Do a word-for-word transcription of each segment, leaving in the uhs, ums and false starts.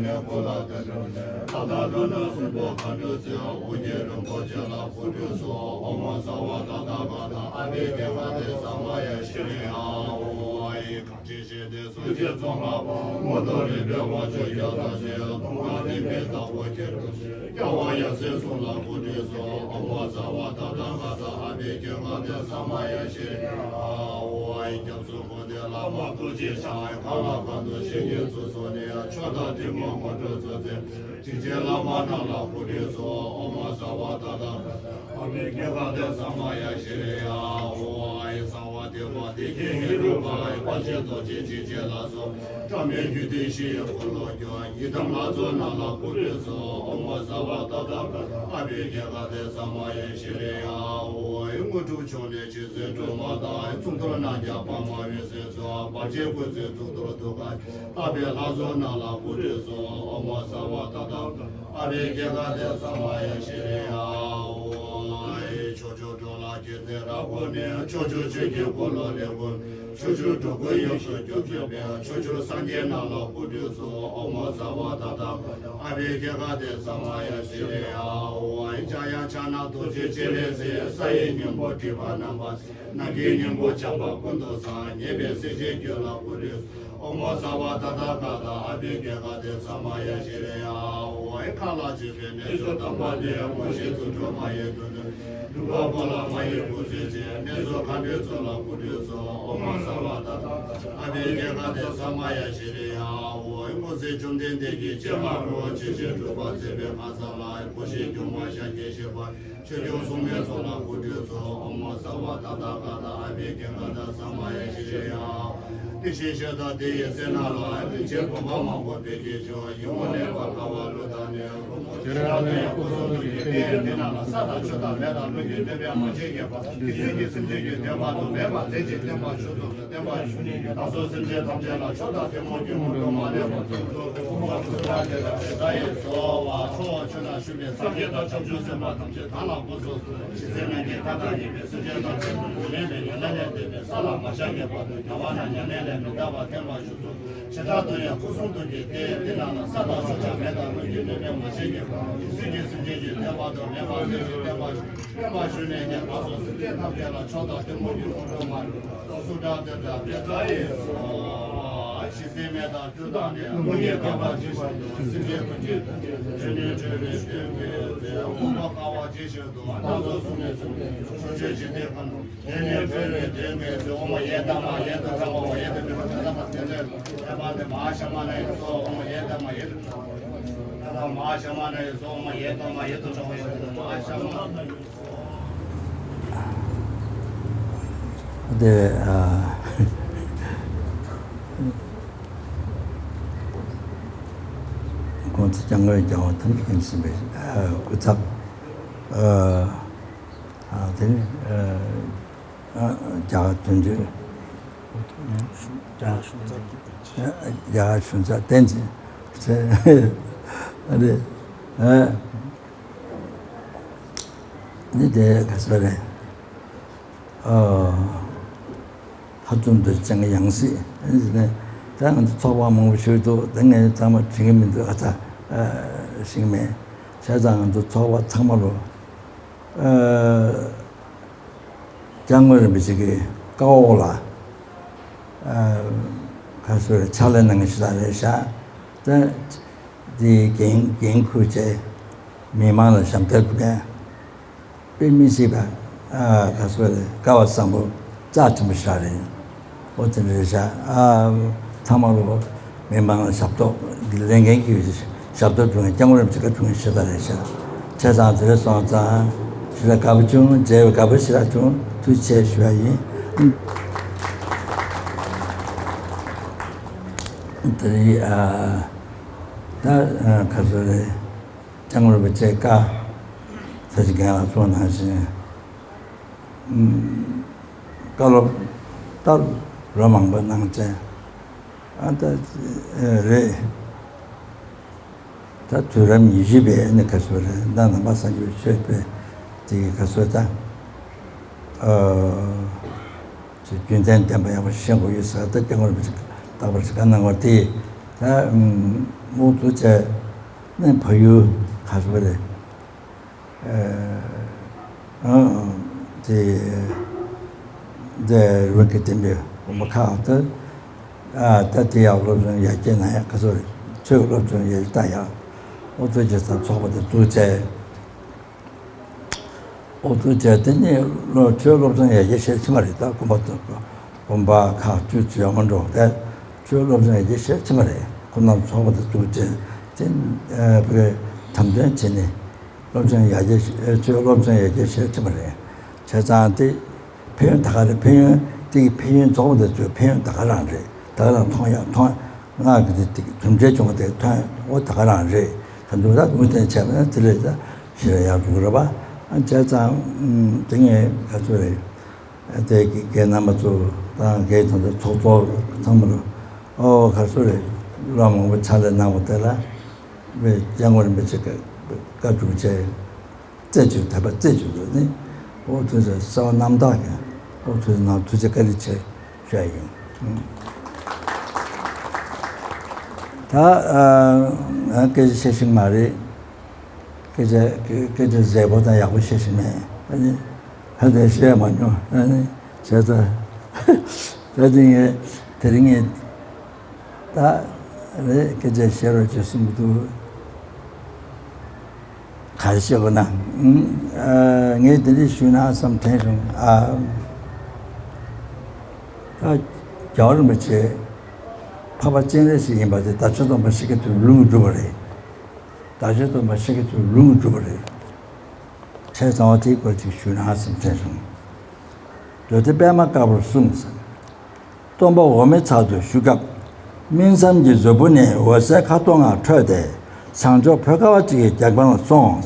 ནས་སྐུ་ལ་བསྟོད་འགྲོ་ནས། ད་ལྟ་འགྲོ་ན་གསུམ་པོ་མཁའ་འགྲོ་ཚེ། ཨོ་རྒྱན་རིན་པོ་ཆེ་ལ་སྐུ་ཁྲུས་སོ། ཨོཾ་སརྦ་ཏ་ཐཱ་ག་ཏ་ཨ་བྷི་ཥེ་ག་ཏེ་ས་མ་ཡ་ཤྲི་ཡ་ཨོ་ཨའི། གང་ཞིག་གཞན་དོན་སུ་ཞིག་ཚོགས་ལ་བ། མངོན་མཐོ་རིག་པའི་དབང་ཕྱུག་རྒྱ་ཚ་ཞིང་། མཐོང་བ་མིན་པའི་བདག་པོ་ཁྱེད་འགྲུབ་ཤིང་། རྒྱལ་བ་ཡབ་སྲས་གསུམ་ལ་སྐུ་ཁྲུས་སོ། ཨོཾ་སརྦ་ཏ་ཐཱ་ག་ཏ་ཨ་བྷི་ཥེ་ག་ཏེ་ས་མ་ཡ་ཤྲི་ཡ་ཨོ་ཨའི། སྐྱབས་སུ་འགྲོ་དེ་བླ་མ་ཐུགས་རྗེ་ཅན། གང་ལ་གང་འདུལ་བཞིན་གྱི་ཚུལ་སོགས་ནས། མཆོག་དང་ཐུན་མོང་དངོས་གྲུབ་སྩོལ་མཛད། དྲིན་ཅན་བླ་མ་རྣམས་ལ་སྐུ་ཁྲུས་སོ། ཨོཾ་སརྦ་ཏ་ཐཱ་ག་ཏ་ཨ་བྷི་ཥེ་ག་ཏེ་ས་མ་ཡ་ཤྲི་ཡ་ཨོ་ཨའི། གསང་བ་ཐེག་པ་བདེ་ཆེན་ཡིད་སྒྲུབ་པ། དཔལ་ཆེན་རྡོ་རྗེ་འཇིགས་བྱེད་ལ་སོགས། སྒྲ་མེད་རྒྱུད་སྡེ་བཞི་ཡི་འཁོར་ལོ་སྒྱུར། ཡི་དམ་ལྷ་ཚོགས་རྣམས་ལ་སྐུ་ཁྲུས་སོ། ཨོཾ་སརྦ་ཏ་ཐཱ་ག་ཏ་ཨ་བྷི་ཥེ་ག་ཏེ་ས་མ་ཡ་ཤྲི་ཡ་ཨོ་ཨའི། དངོས་གྲུབ་མཆོག་གླིང་རྗེ་བཙུན་སྒྲོལ་མ་དང་། གཙུག་ཏོར་གནས་རྒྱ་དཔལ་མ་འོད་ཟེར་སོགས། བར་ཆད་ཀུན་སེལ་གཙུག་ཏོར་གདུགས་དཀར། ལྷག་པའི་ལྷ་ཚོགས་རྣམས་ལ་སྐུ་ཁྲུས་སོ། ཨོཾ་སརྦ་ཏ་ཐཱ་ག་ཏ་ཨ་བྷི་ཥེ་ག་ཏེ་ས་མ་ཡ་ཤྲི་ཡ་ཨོ་ཨའི། ཕྱོགས་བཅུ་འགྲོ་ལ་རྒྱལ་མཚན་རབ་བསྐོར་ནས། ཕྱོགས་བཅུར་ཆོས་ཀྱི་འཁོར་ལོ་ལས་བསྐོར། ཕྱོགས་བཅུར་འགྲོ་ཀུན་ཡོངས་སུ་སྐྱོབ་མཛད་པའི། ཕྱོགས་བཅུར་སངས་རྒྱས་རྣམས་ལ་སྐུ་ཁྲུས་སོ། ཨོཾ་སརྦ་ཏ་ཐཱ་ག་ཏ་ཨ་བྷི་ཥེ་ག་ཏེ་ས་མ་ཡ་ཤྲི་ཡ་ཨོ་ཨའི། འཇམ་དབྱངས་ཕྱག་ན་རྡོ་རྗེ་སྤྱན་རས་གཟིགས། ས་ཡི་སྙིང་པོ་སྒྲིབ་པ་རྣམ་པར། ནམ་མཁའི་སྙིང་པོ་འཇམ་དཔལ་ཀུན་ཏུ་བཟང་། ཉེས་པའི་སེམས་ཅན་རྒྱུད་ལ་སྐུ་ཁྲུས། ཨོཾ་སརྦ་ཏ་ཐཱ་ག་ཏ་ཨ་བྷི་ཥེ་ག་ཏེ་ས་མ་ཡ་ཤྲི་ཡ་ཨོ་ཨའི། མཁའ་ལ་སྤྱོད་པའི་གནས་མཆོག་དམ་པ་ནས། མངོན་ཤེས་རྫུ་འཕྲུལ་མ་ཡི་དོན་དུ། འབྲུག་པ་པོ་ལ་མ་ཡི་སྐུ་ཚེ་ཅན། གནས་མཆོག་མཁའ་འགྲོའི་ཚོགས་ལ་སྐུ་ཁྲུས་སོ། ཨོཾ་སརྦ་ཏ་ཐཱ་ག་ཏ་ཨ་བྷི་ཥེ་ག་ཏེ་ས་མ་ཡ་ཤྲི་ཡ་ཨོ་ཨའི། སྐུ་ཚེ་བཅོམ་ལྡན་འདས་ཀྱི་སྤྱན་སྔ་རུ། ཇི་བཞིན་སྒྲུབ་པ་མཛད་པའི་མཁའ་ས་ལ། སྐུ་བཞིའི་སྒྱུ་མ་ཤཱཀྱའི་བཞེད་པ། ཆོས་སྐྱོང་སྲུང་མའི་ཚོགས་ལ་སྐུ་ཁྲུས་སོ། ཨོཾ་སརྦ་ཏ་ཐཱ་ག་ཏ་ཨ་བྷི་ཥེ་ག་ཏེ་ས་མ་ཡ་ཤྲི་ཡ། དེ་བཞིན་གཤེགས་པ་དེ་ཡི་སྲས་རྣམས་ལ། རིན་ཆེན་བུམ་པ་མང་པོ་སྤེལ་གྱིས་ཕྱུག། ཡིད་འོང་ནས་བར་དཀའ་བ་ཀླུ་དང་ནི། ཁྱེད་རང་ལ་སྐུ་གསུང་ཐུགས་ཀྱི་རྟེན་དེ་རྣམས་ལ། ས་དང་ཆུ་དང་མེ་དང་རླུང་གི་གནོད་པས་མ་བྱས་པར། དེ་སྲིད་ཀྱི་སེམས་ཅན་གྱི་དོན་དཔག་ཏུ་མེད་པ་མཛད་ཅིང་བསྟན་པར་ཞུ་གསུངས་སོ། བསྟན་པར་ཞུ་ནི་ཡིན། བདག་སོགས་སེམས་ཅན་ཐམས་ཅད་ལ། མཆོག་དང་ཐུན་མོང་གི་དངོས་གྲུབ་མ་ལུས་པ། ཐུགས་རྗེ་ཆེན་པོ་ཐུགས་རྗེ་ཆེན་པོ་ཡི་གསོལ་བ། ཕྱོགས་བཅུ་ན་བཞུགས་པའི་སངས་རྒྱས་དང་བྱང་ཆུབ་སེམས་དཔའ་ཐམས་ཅད་བདག་ལ་སྐུ་གསུང་ཐུགས། ཇི་སྲིད་ནམ་མཁའི་མཐའ་དང་མཉམ་པའི་སེམས་ཅན་ཐམས་ཅད་དུ་ཉེར་ལེན་པའི་ཡོན་ཏན་ལས་འདས་པའི་ས་ལ་མ་ཆགས་པའི་བར་དུ་རྒྱལ་བ་རྣམས་ཉམས་ལེན་ལས་མི་འདའ་བར་བསྟན་པར་ཞུ་གསུངས། ཇི་ལྟར་དུ་ཡང་སྐུ་གསུང་ཐུགས་ཀྱི་རྟེན་དེ་རྣམས་ལ། ས་དང་ཆུ་དང་མེ་དང་རླུང་གི་གནོད་པས་མ་བྱས་པར། དེ་སྲིད་ཀྱི་སེམས་ཅན་གྱི་དོན་དཔག་ཏུ་མེད་པ་མཛད་ཅིང་བསྟན་པར་ཞུ། བསྟན་པར་ཞུ་ནས་ཀྱང་བདག་སོགས་སེམས་ཅན་ཐམས་ཅད་ལ། མཆོག་དང་ཐུན་མོང་གི་དངོས་གྲུབ་མ་ལུས་པ། སུ་དག་དེ་འདྲ་བའི་དགྲ་ཡི་སོ། ཇི་སྲིད་མེ་དང་སྤྲུལ་སྟངས་ནས། རླུང་གིས་ཁ་བ་ཇི་བཞིན་དུ། སེམས་ཅན་ཀུན་གྱི་དོན་དུ། འབྲལ་ནས་བྲལ་བའི་དོན་ཀུན་མཛད། འོད་དཔག་པ་ཇི་བཞིན་དུ། སྣ་ཚོགས་གཟུགས་ནས་བཟུང་སྟེ། ཕྱོགས་བཅུའི་འཇིག་རྟེན་ཁམས་དུ། འབྲལ་ནས་བྲལ་བའི་དོན་ཀུན་མཛད། ཨོཾ་ཡེ་དྷརྨཱ་ཡེ་ཏུ་ཤྲ་བྷཱ་ཝ། ཡེ་ཏུ་མི་རོ་ཅ་ན་པ་ཏེ་ཏེ། ཨེ་མ་ནི་མ་ཧཱ་ཤ་མ་ན་ཡེ་སྭཱ་ཧཱ། ཨོཾ་ཡེ་དྷརྨཱ་ཡེ་ཏུ་ཤྲ་བྷཱ་ཝ། ཡེ་ཏུ་མ་ཧཱ་ཤ་མ་ན་ཡེ་སྭཱ་ཧཱ། ཨོཾ་ཡེ་དྷརྨཱ་ཡེ་ཏུ་ཤྲ་བྷཱ་ཝ། ཡེ་ཏུ་མ་ཧཱ་ཤ་མ་ན་ཡེ། དེ་ཨ། ཁོང་ཚོ་སྐྱབས་མགོན་རྒྱལ་བ་ཐམས་ཅད་མཁྱེན་ཅིང་མཁྱེན་པའི་སྐུ་ཚབ། ཨ་དེ་ནི་རྒྱ་གར་དོན་གཅོད། རྒྱ་གར་གཞུང་ཚབ་བསྟན་འཛིན། ཨ་རེ། ཨ་ནི་དེ་ག་ས་རེད། ཨ། ཧ་ཙམ་དུ་ཅང་ཡང་སྲིད་ནས། ད་ང་ཚོ་ཚོགས་པ་མང་པོ་ཞིག་འདུག་ད་ངས་ཚང་མ་དྲན་གྱི་མི་འདུག་ཨ་ཙ། ཨ། ཤེས་མེད། བྱས་ཙང་ང་ཚོ་ཚོགས་པ་ཚང་མ་ལོ། ཨ། སྐྱབས་མགོན་རིན་པོ་ཆེ་གི་བཀའ་འོག་ལ། ཨ། ག་ཚོད་རེད། ཕྱག་ལས་གནང་མཁན་ཞིག་ལ་རེད་ཤག་ད་དེའི་འགན་འགན་འཁུར་བྱས། མི་མང་ལ་ཞབས་འདེགས་སྒྲུབ་མཁན། དཔེ་མི་སྲིད་པ། ཨ། ག་ཚོད་རེད། སྐལ་བ་བཟང་པོ་རྩ་ཆེན་པོ་ཞིག་རེད། ཨོ་དེ་འདྲ་རེད་ཤག་ཨ། ཚང་མ་ལོ་མི་མང་ལ་ཞབས་ཏོག་ལས་འགན་གྱི་ཞབས་ཏོག་སྒྲུབ་མཁན། སྐྱབས་མགོན་རིན་པོ་ཆེ་བཀའ་སྒྲུབ་མཁན་ཞིག་ད་རེད་ཤག་བྱས་ཙང་དེ་རེད་སོང་ཙང་ཞེ་དྲག་དགའ་པོ་བྱུང་། མཇལ་བའི་དགའ་པོ་ཞེ་དྲག་བྱུང་། ཐུགས་རྗེ་ཆེ་ཞུ་བ་ཡིན། དེ་རིང་ཨ། ད་ག་ཚོད་རེད། སྐྱབས་མགོན་རིན་པོ་ཆེ་བཀའ་ས་ཆ་རྒན་ལགས་གསུངས་ནང་བཞིན། ཨུམ། བཀའ་སློབ་ལྟར་ལོ་མང་པོ་གནང་བྱས། ཨ་ད་རེད། ད་དུས་རབས་ཉི་ཤུ་པའི་ནི་ག་ཚོད་རེད། ད་ནང་པ་སངས་རྒྱས་པའི་ཆོས་པའི་དེ་ག་ཚོད་ད། ཨ། ཅིག་རྒྱུ་མཚན་ལྡན་པ་ཡག་པོ་ཤེས་དགོས་ཡོད་ཟེར། ད་སྐྱབས་མགོན་རིན་པོ་ཆེ་རྟག་པར་ཅིག་བཀའ་གནང་བ་དེ་ད་ཨུམ་ ཨོ་ཐུགས་རྗེ་ཆེ། ནི་ཕ་ཡུལ་ག་ཚོད་རེད། ཨ་ཨ་དེ་དེ་རོགས་ཀྱི་དེ་འདྲའི་དགོན་པ་ཁག་ཏུ་ཨ་ད་དེ་ཡག་སློབ་སྦྱོང་ཡར་རྒྱས་གནང་ཡག་ག་ཚོད་རེད། ཆོས་སློབ་སྦྱོང་ཡར་རྒྱས་གཏང་ཡག་ཨོ་ཐུགས་རྗེ་ཆེ། ཚོགས་པ་དེ་ཐུགས་རྗེ་ཆེ། ཨོ་ཐུགས་རྗེ་ཆེ། དེ་ནི་ལོ་ཆོས་སློབ་སྦྱོང་ཡར་རྒྱས་ཤེར་ཕྱིན་པ་རེད། ད་དགོན་པ་དགོན་པ་ཁག་བཅུ་བཅུ་ཡར་མ་འགྲོ་དེ་ཆོས་སློབ་སྦྱོང་ཡར་རྒྱས་ཤེར་ཕྱིན་པ་རེད། ཁོང་རྣམ་ཚོགས་པ་དེ་ཐུགས་རྗེ་ཆེ། དེ་ཨ་བོད་དམ་དོན་བྱས་ནས་སློབ་སྦྱོང་ཡར་རྒྱས་ཆོས་སློབ་སྦྱོང་ཡར་རྒྱས་ཤེར་ཕྱིན་པ་རེད། བྱས་ཙང་དེ་ཕན་ཡོན་ད་ག་རེ་ཕན་ཡོན་དེ་ཕན་ཡོན་རྫོགས་པ་དེ་ཚོའི་ཕན་ཡོན་ད་ག་རང་རེད། ད་ག་རང་མཐོང་ཡག་མཐོང་། ང་གི་དེ་དེ་གྲུབ་འབྲས་བྱུང་བ་དེ་ཐོན་འོ་ད་ག་རང་རེད། ད་འདུག་ད་ངོས་བསྟན་བྱས་པ་ན་དེ་ལས་ད་ཞེ་ཡག་འགྲོ་གི་རེད་པ། ཨ་བྱས་ཙང་དེ་ངས་ག་ཚོད་རེད། དེ་རྒན་རྣམ་པ་ཚོ་དང་རྒན་དང་དེ་ཚོགས་གཙོ་ཚང་མ་ལ་ཨོ་ག་ཚོད་རེད། བློ་མང་པོ་ཕྱག་ལས་གནང་བ་དེ་ལ་སྐྱབས་མགོན་རིན་པོ་ཆེ་བཀའ་སྒྲུབ་བྱས། རྩེ་གཅིག་དད་པ་རྩེ་གཅིག་ཏུ་ནི་ཨོ་ཐུགས་རྗེ་གསོལ་བ་རྣམ་དག་གིས་ཨོ་ཐུགས་རྗེ་ནང་ཐུགས་རྗེ་བཀའ་དྲིན་ཆེ་ཞུ་ཡ་ཡིན། ད་ཨ་སྐད་ཆ་བཤད་ཤེས་མ་རེད། སྐད་ཆ་སྐད་ཆ་མཛེས་པོ་དང་ཡག་པོ་བཤད་ཤེས་མེད། ཨ་ནི་ཧ་ལས་བཤད་མ་མྱོང་། ཨ་ནི་བྱས་ཙང་ད་དེ་ངས་དེ་རིང་ངས་ད་རེད་སྐད་ཆ་བཤད་རོགས་བྱེད་གསུང་གི་འདུག་ག་རེ་བཤད་དགོས་ན། ཨ་ངས་དེ་འདྲ་ཞུས་ན་བསམ་དྲན་བྱུང་། ཨ་ད་རྒྱལ་བ་རིན་པོ་ཆེ་འཕགས་པ་སྤྱན་རས་གཟིགས་ཡིན་པ་དེ་བདག་ཆེན་སྟོན་པ་ཤཱཀྱ་ཐུབ་ལུང་གིས་གྲུབ་པ་རེད། བདག་ཆེན་སྟོན་པ་ཤཱཀྱ་ཐུབ་ལུང་གིས་གྲུབ་པ་རེད། བྱས་ཙང་དེའི་སྐོར་ཅིག་ཞུས་ན་བསམ་དྲན་བྱུང་། མདོ་སྡེ་པད་མ་དཀར་པོར་གསུངས་ཟིན། སྟོན་པ་འོ་མའི་ཚལ་དུ་བཞུགས་སྐབས། སྨིན་མཚམས་ཀྱི་མཛོད་སྤུ་ནས་འོད་ཟེར་ཁ་དོག་ལྔ་འཕྲོས་ཏེ། བྱང་ཕྱོགས་བོད་ཀ་བ་གཅིག་གི་རྒྱལ་ཁམས་ལ་སོང་།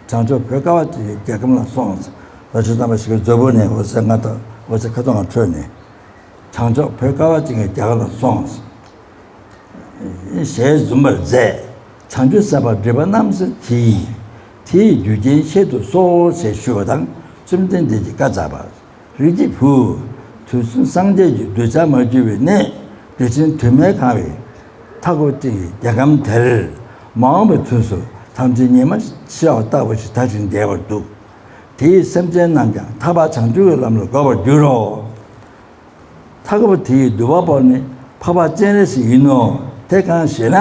བྱང་ཕྱོགས་བོད་ཀ་བ་གཅིག་གི་རྒྱལ་ཁམས་ལ་སོང་། ད་ཆོས་དམ་པ་ཞིག་གི་མཛོད་སྤུ་ནས་འོད་ཟེར་ལྔ་དང་འོད་ཟེར་ཁ་དོག་ལྔ་འཕྲོས་ནས། བྱང་ཕྱོགས་བོད་ཀ་བ་གཅིག་གི་རྒྱལ་ཁམས་ལ་སོང་། ཞལ་འཛུམ་པར་མཛད། བྱང་ཆུབ་སེམས་དཔའ་སྒྲིབ་པ་རྣམ་སེལ་གྱིས། དེའི་རྒྱུ་རྐྱེན་བཤད་དུ་གསོལ་ཞེས་ཞུས་པ་དང་བཅོམ་ལྡན་འདས་ཀྱིས་བཀའ་སྩལ་པ། རིགས་ཀྱི་བུ། དུས་གསུམ་སངས་རྒྱས་ཀྱི་གདུལ་བྱ་མ་གྱུར་པའི་གནས་བདེ་ཆེན་དུ་མས་གང་བའི་མཐའ་འཁོབ་ཅིང་རྒྱལ་ཁམས་དེར་མ་འོངས་པའི་དུས་སུ་ཐམས་ཅད་ཉི་མ་ཤར་བ་ལྟ་བུ་ཞིག་དར་ཞིང་རྒྱས་པར་འདུག་དེའི་སེམས་ཅན་རྣམས་ཀྱང་ཐར་པ་བྱང་ཆུབ་ཀྱི་ལམ་ལ་འགོད་པར་འགྱུར་རོ། མཐའ་འཁོབ་དེ་ཡི་མདུད་པ་པོ་ནི་འཕགས་པ་སྤྱན་རས་གཟིགས་ཡིན་ནོ། དེ་གང་ཞེ་ན།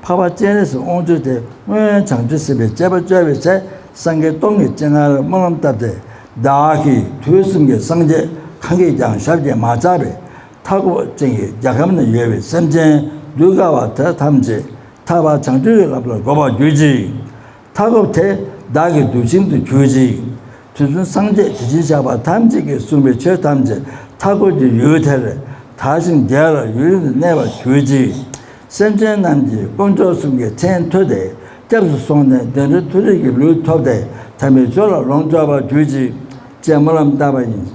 འཕགས་པ་སྤྱན་རས་གཟིགས་དབང་ཕྱུག་དེ་སྔོན་བྱང་ཆུབ་སེམས་དཔའི་སྤྱད་པ་སྤྱོད་པའི་ཚེ་སངས་རྒྱས་སྟོང་གི་སྤྱན་སྔར་སྨོན་ལམ་བཏབ་སྟེ། བདག་གིས་དུས་གསུམ་གྱི་སངས་རྒྱས་གང་གིས་ཀྱང་ཞབས་ཀྱིས་མ་ཕྱག་པའི་མཐའ་འཁོབ་ཅན་གྱི་རྒྱལ་ཁམས་ན་ཡོད་པའི་སེམས་ཅན་གདུལ་དཀའ་བ་དེ་ཐམས་ཅད་ཐར་པ་བྱང་ཆུབ་ཀྱི་ལམ་ལ་འགོད་པར་གྱུར་ཅིག་མཐའ་འཁོབ་དེ་བདག་གི་གདུལ་ཞིང་དུ་གྱུར་ཅིག་དུས་གསུམ་སངས་རྒྱས་དེ་བཞིན་གཤེགས་པ་ཐམས་ཅད་ཀྱིས་གསུངས་པའི་ཆོས་ཐམས་ཅད་མཐའ་འཁོབ་ཀྱི་ཡུལ་དེར་དར་ཞིང་རྒྱས་ལ་ཡུན་རིང་དུ་གནས་པར་གྱུར་ཅིག་སེམས་ཅན་རྣམས་ཀྱིས་དཀོན་མཆོག་གསུམ་གྱི་མཚན་ཐོས་ཏེ་སྐྱབས་སུ་སོང་ནས་བདེ་འགྲོའི་མཐོ་རིས་ཀྱི་ལུས་ཐོབ་སྟེ་དམ་པའི་ཆོས་ལ་ལོངས་སྤྱོད་པར་གྱུར་ཅིག་ཅེས་སྨོན་ལམ་བཏབ་པ་ཡིན།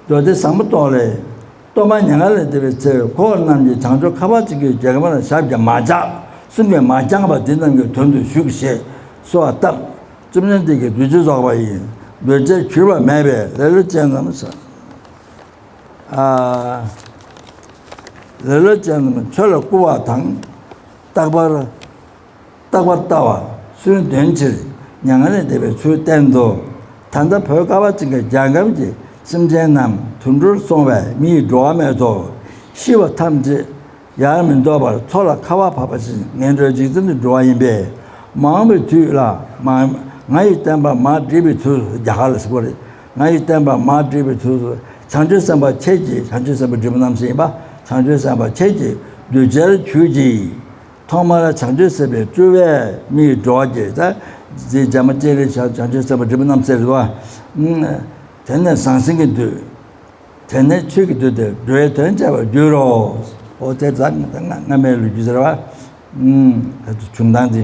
མདོ་སྡེ་བཟང་པོ་ཏོག་ལས། སྟོན་པ་མྱ་ངན་ལས་འདས་པའི་ཚེ་ཁོ་བོ་རྣམས་ཀྱིས་བྱང་ཕྱོགས་ཁ་བ་ཅན་གྱི་རྒྱལ་ཁམས་ལ་ཞབས་ཀྱིས་མ་ཕྱག་གསུམ་གྱིས་མ་བསྐྱངས་པ་འདི་རྣམས་ཀྱི་དོན་དུ་བཞུགས་ཞེས་གསོལ་བ་བཏབ། བཅོམ་ལྡན་འདས་ཀྱིས་གདུལ་བྱ་རྫོགས་པ་ཡི་གདུལ་བྱའི་གྱུར་པ་མེད་པའི་ལེ་ལོ་ཅན་རྣམས་སོ། ཨ། ལེ་ལོ་ཅན་རྣམས་ཆོས་ལ་བསྐུལ་བ་དང་། རྟག་པར། རྟག་པར་ལྟ་བ་སུན་འདོན་ཕྱིར་མྱ་ངན་ལས་འདས་པའི་ཚུལ་བསྟན་ཏོ། ད་ལྟ་བོད་ཀ་བ་ཅན་གྱི་རྒྱལ་ཁམས་ཀྱི་སེམས་ཅན་རྣམས་དུད་འགྲོར་སོང་བས་མི་ཡི་འགྲོ་བ་མེད་དོ། ཤི་བ་ཐམས་ཅད་ཡང་མི་ལྡོག་པར་མཚོ་ལ་ཁ་བ་བབས་པ་བཞིན་ངན་འགྲོའི་འཇིག་རྟེན་དུ་འགྲོ་བ་ཡིན་པས། མ་འོངས་པའི་དུས་ལ་མ་ང་ཡི་བསྟན་པ་མར་བསྒྲིགས་པའི་དུས་སུ། རྒྱ་གར་ལ་ཟེར་བ་རེད། ང་ཡི་བསྟན་པ་མར་བསྒྲིགས་པའི་དུས་སུ་བྱང་ཆུབ་སེམས་དཔའ་ཁྱེད་ཀྱིས། བྱང་ཆུབ་སེམས་དཔའ་སྒྲིབ་པ་རྣམ་སེལ་ཡིན་པ། བྱང་ཆུབ་སེམས་དཔའ་ཁྱེད་ཀྱིས་གདུལ་བྱར་གྱུར་ཅིག་ཐོག་མར་བྱང་ཆུབ་སེམས་དཔའི་སྤྲུལ་པས་མི་ཡི་འགྲོ་བ་ཀྱི་ད་རྗེ་འཇམ་དཔལ་སྤྱན་རས་གཟིགས་བྱང་ཆུབ་སེམས་དཔའ་སྒྲིབ་པ་རྣམ་སེལ་བ། དེ་ནས་ཟང་ཟིང་གི་མདུད། དེ་ནས་ཆོས་ཀྱི་མདུད་དེ་འགྲོ་བའི་དོན་བྱེད་པར་འགྱུར་རོ། འོ་དེ་ད་སྔ་མའི་ལོ་རྒྱུས་ཟེར་བ། ད་བྱུང་སྟངས་དེ།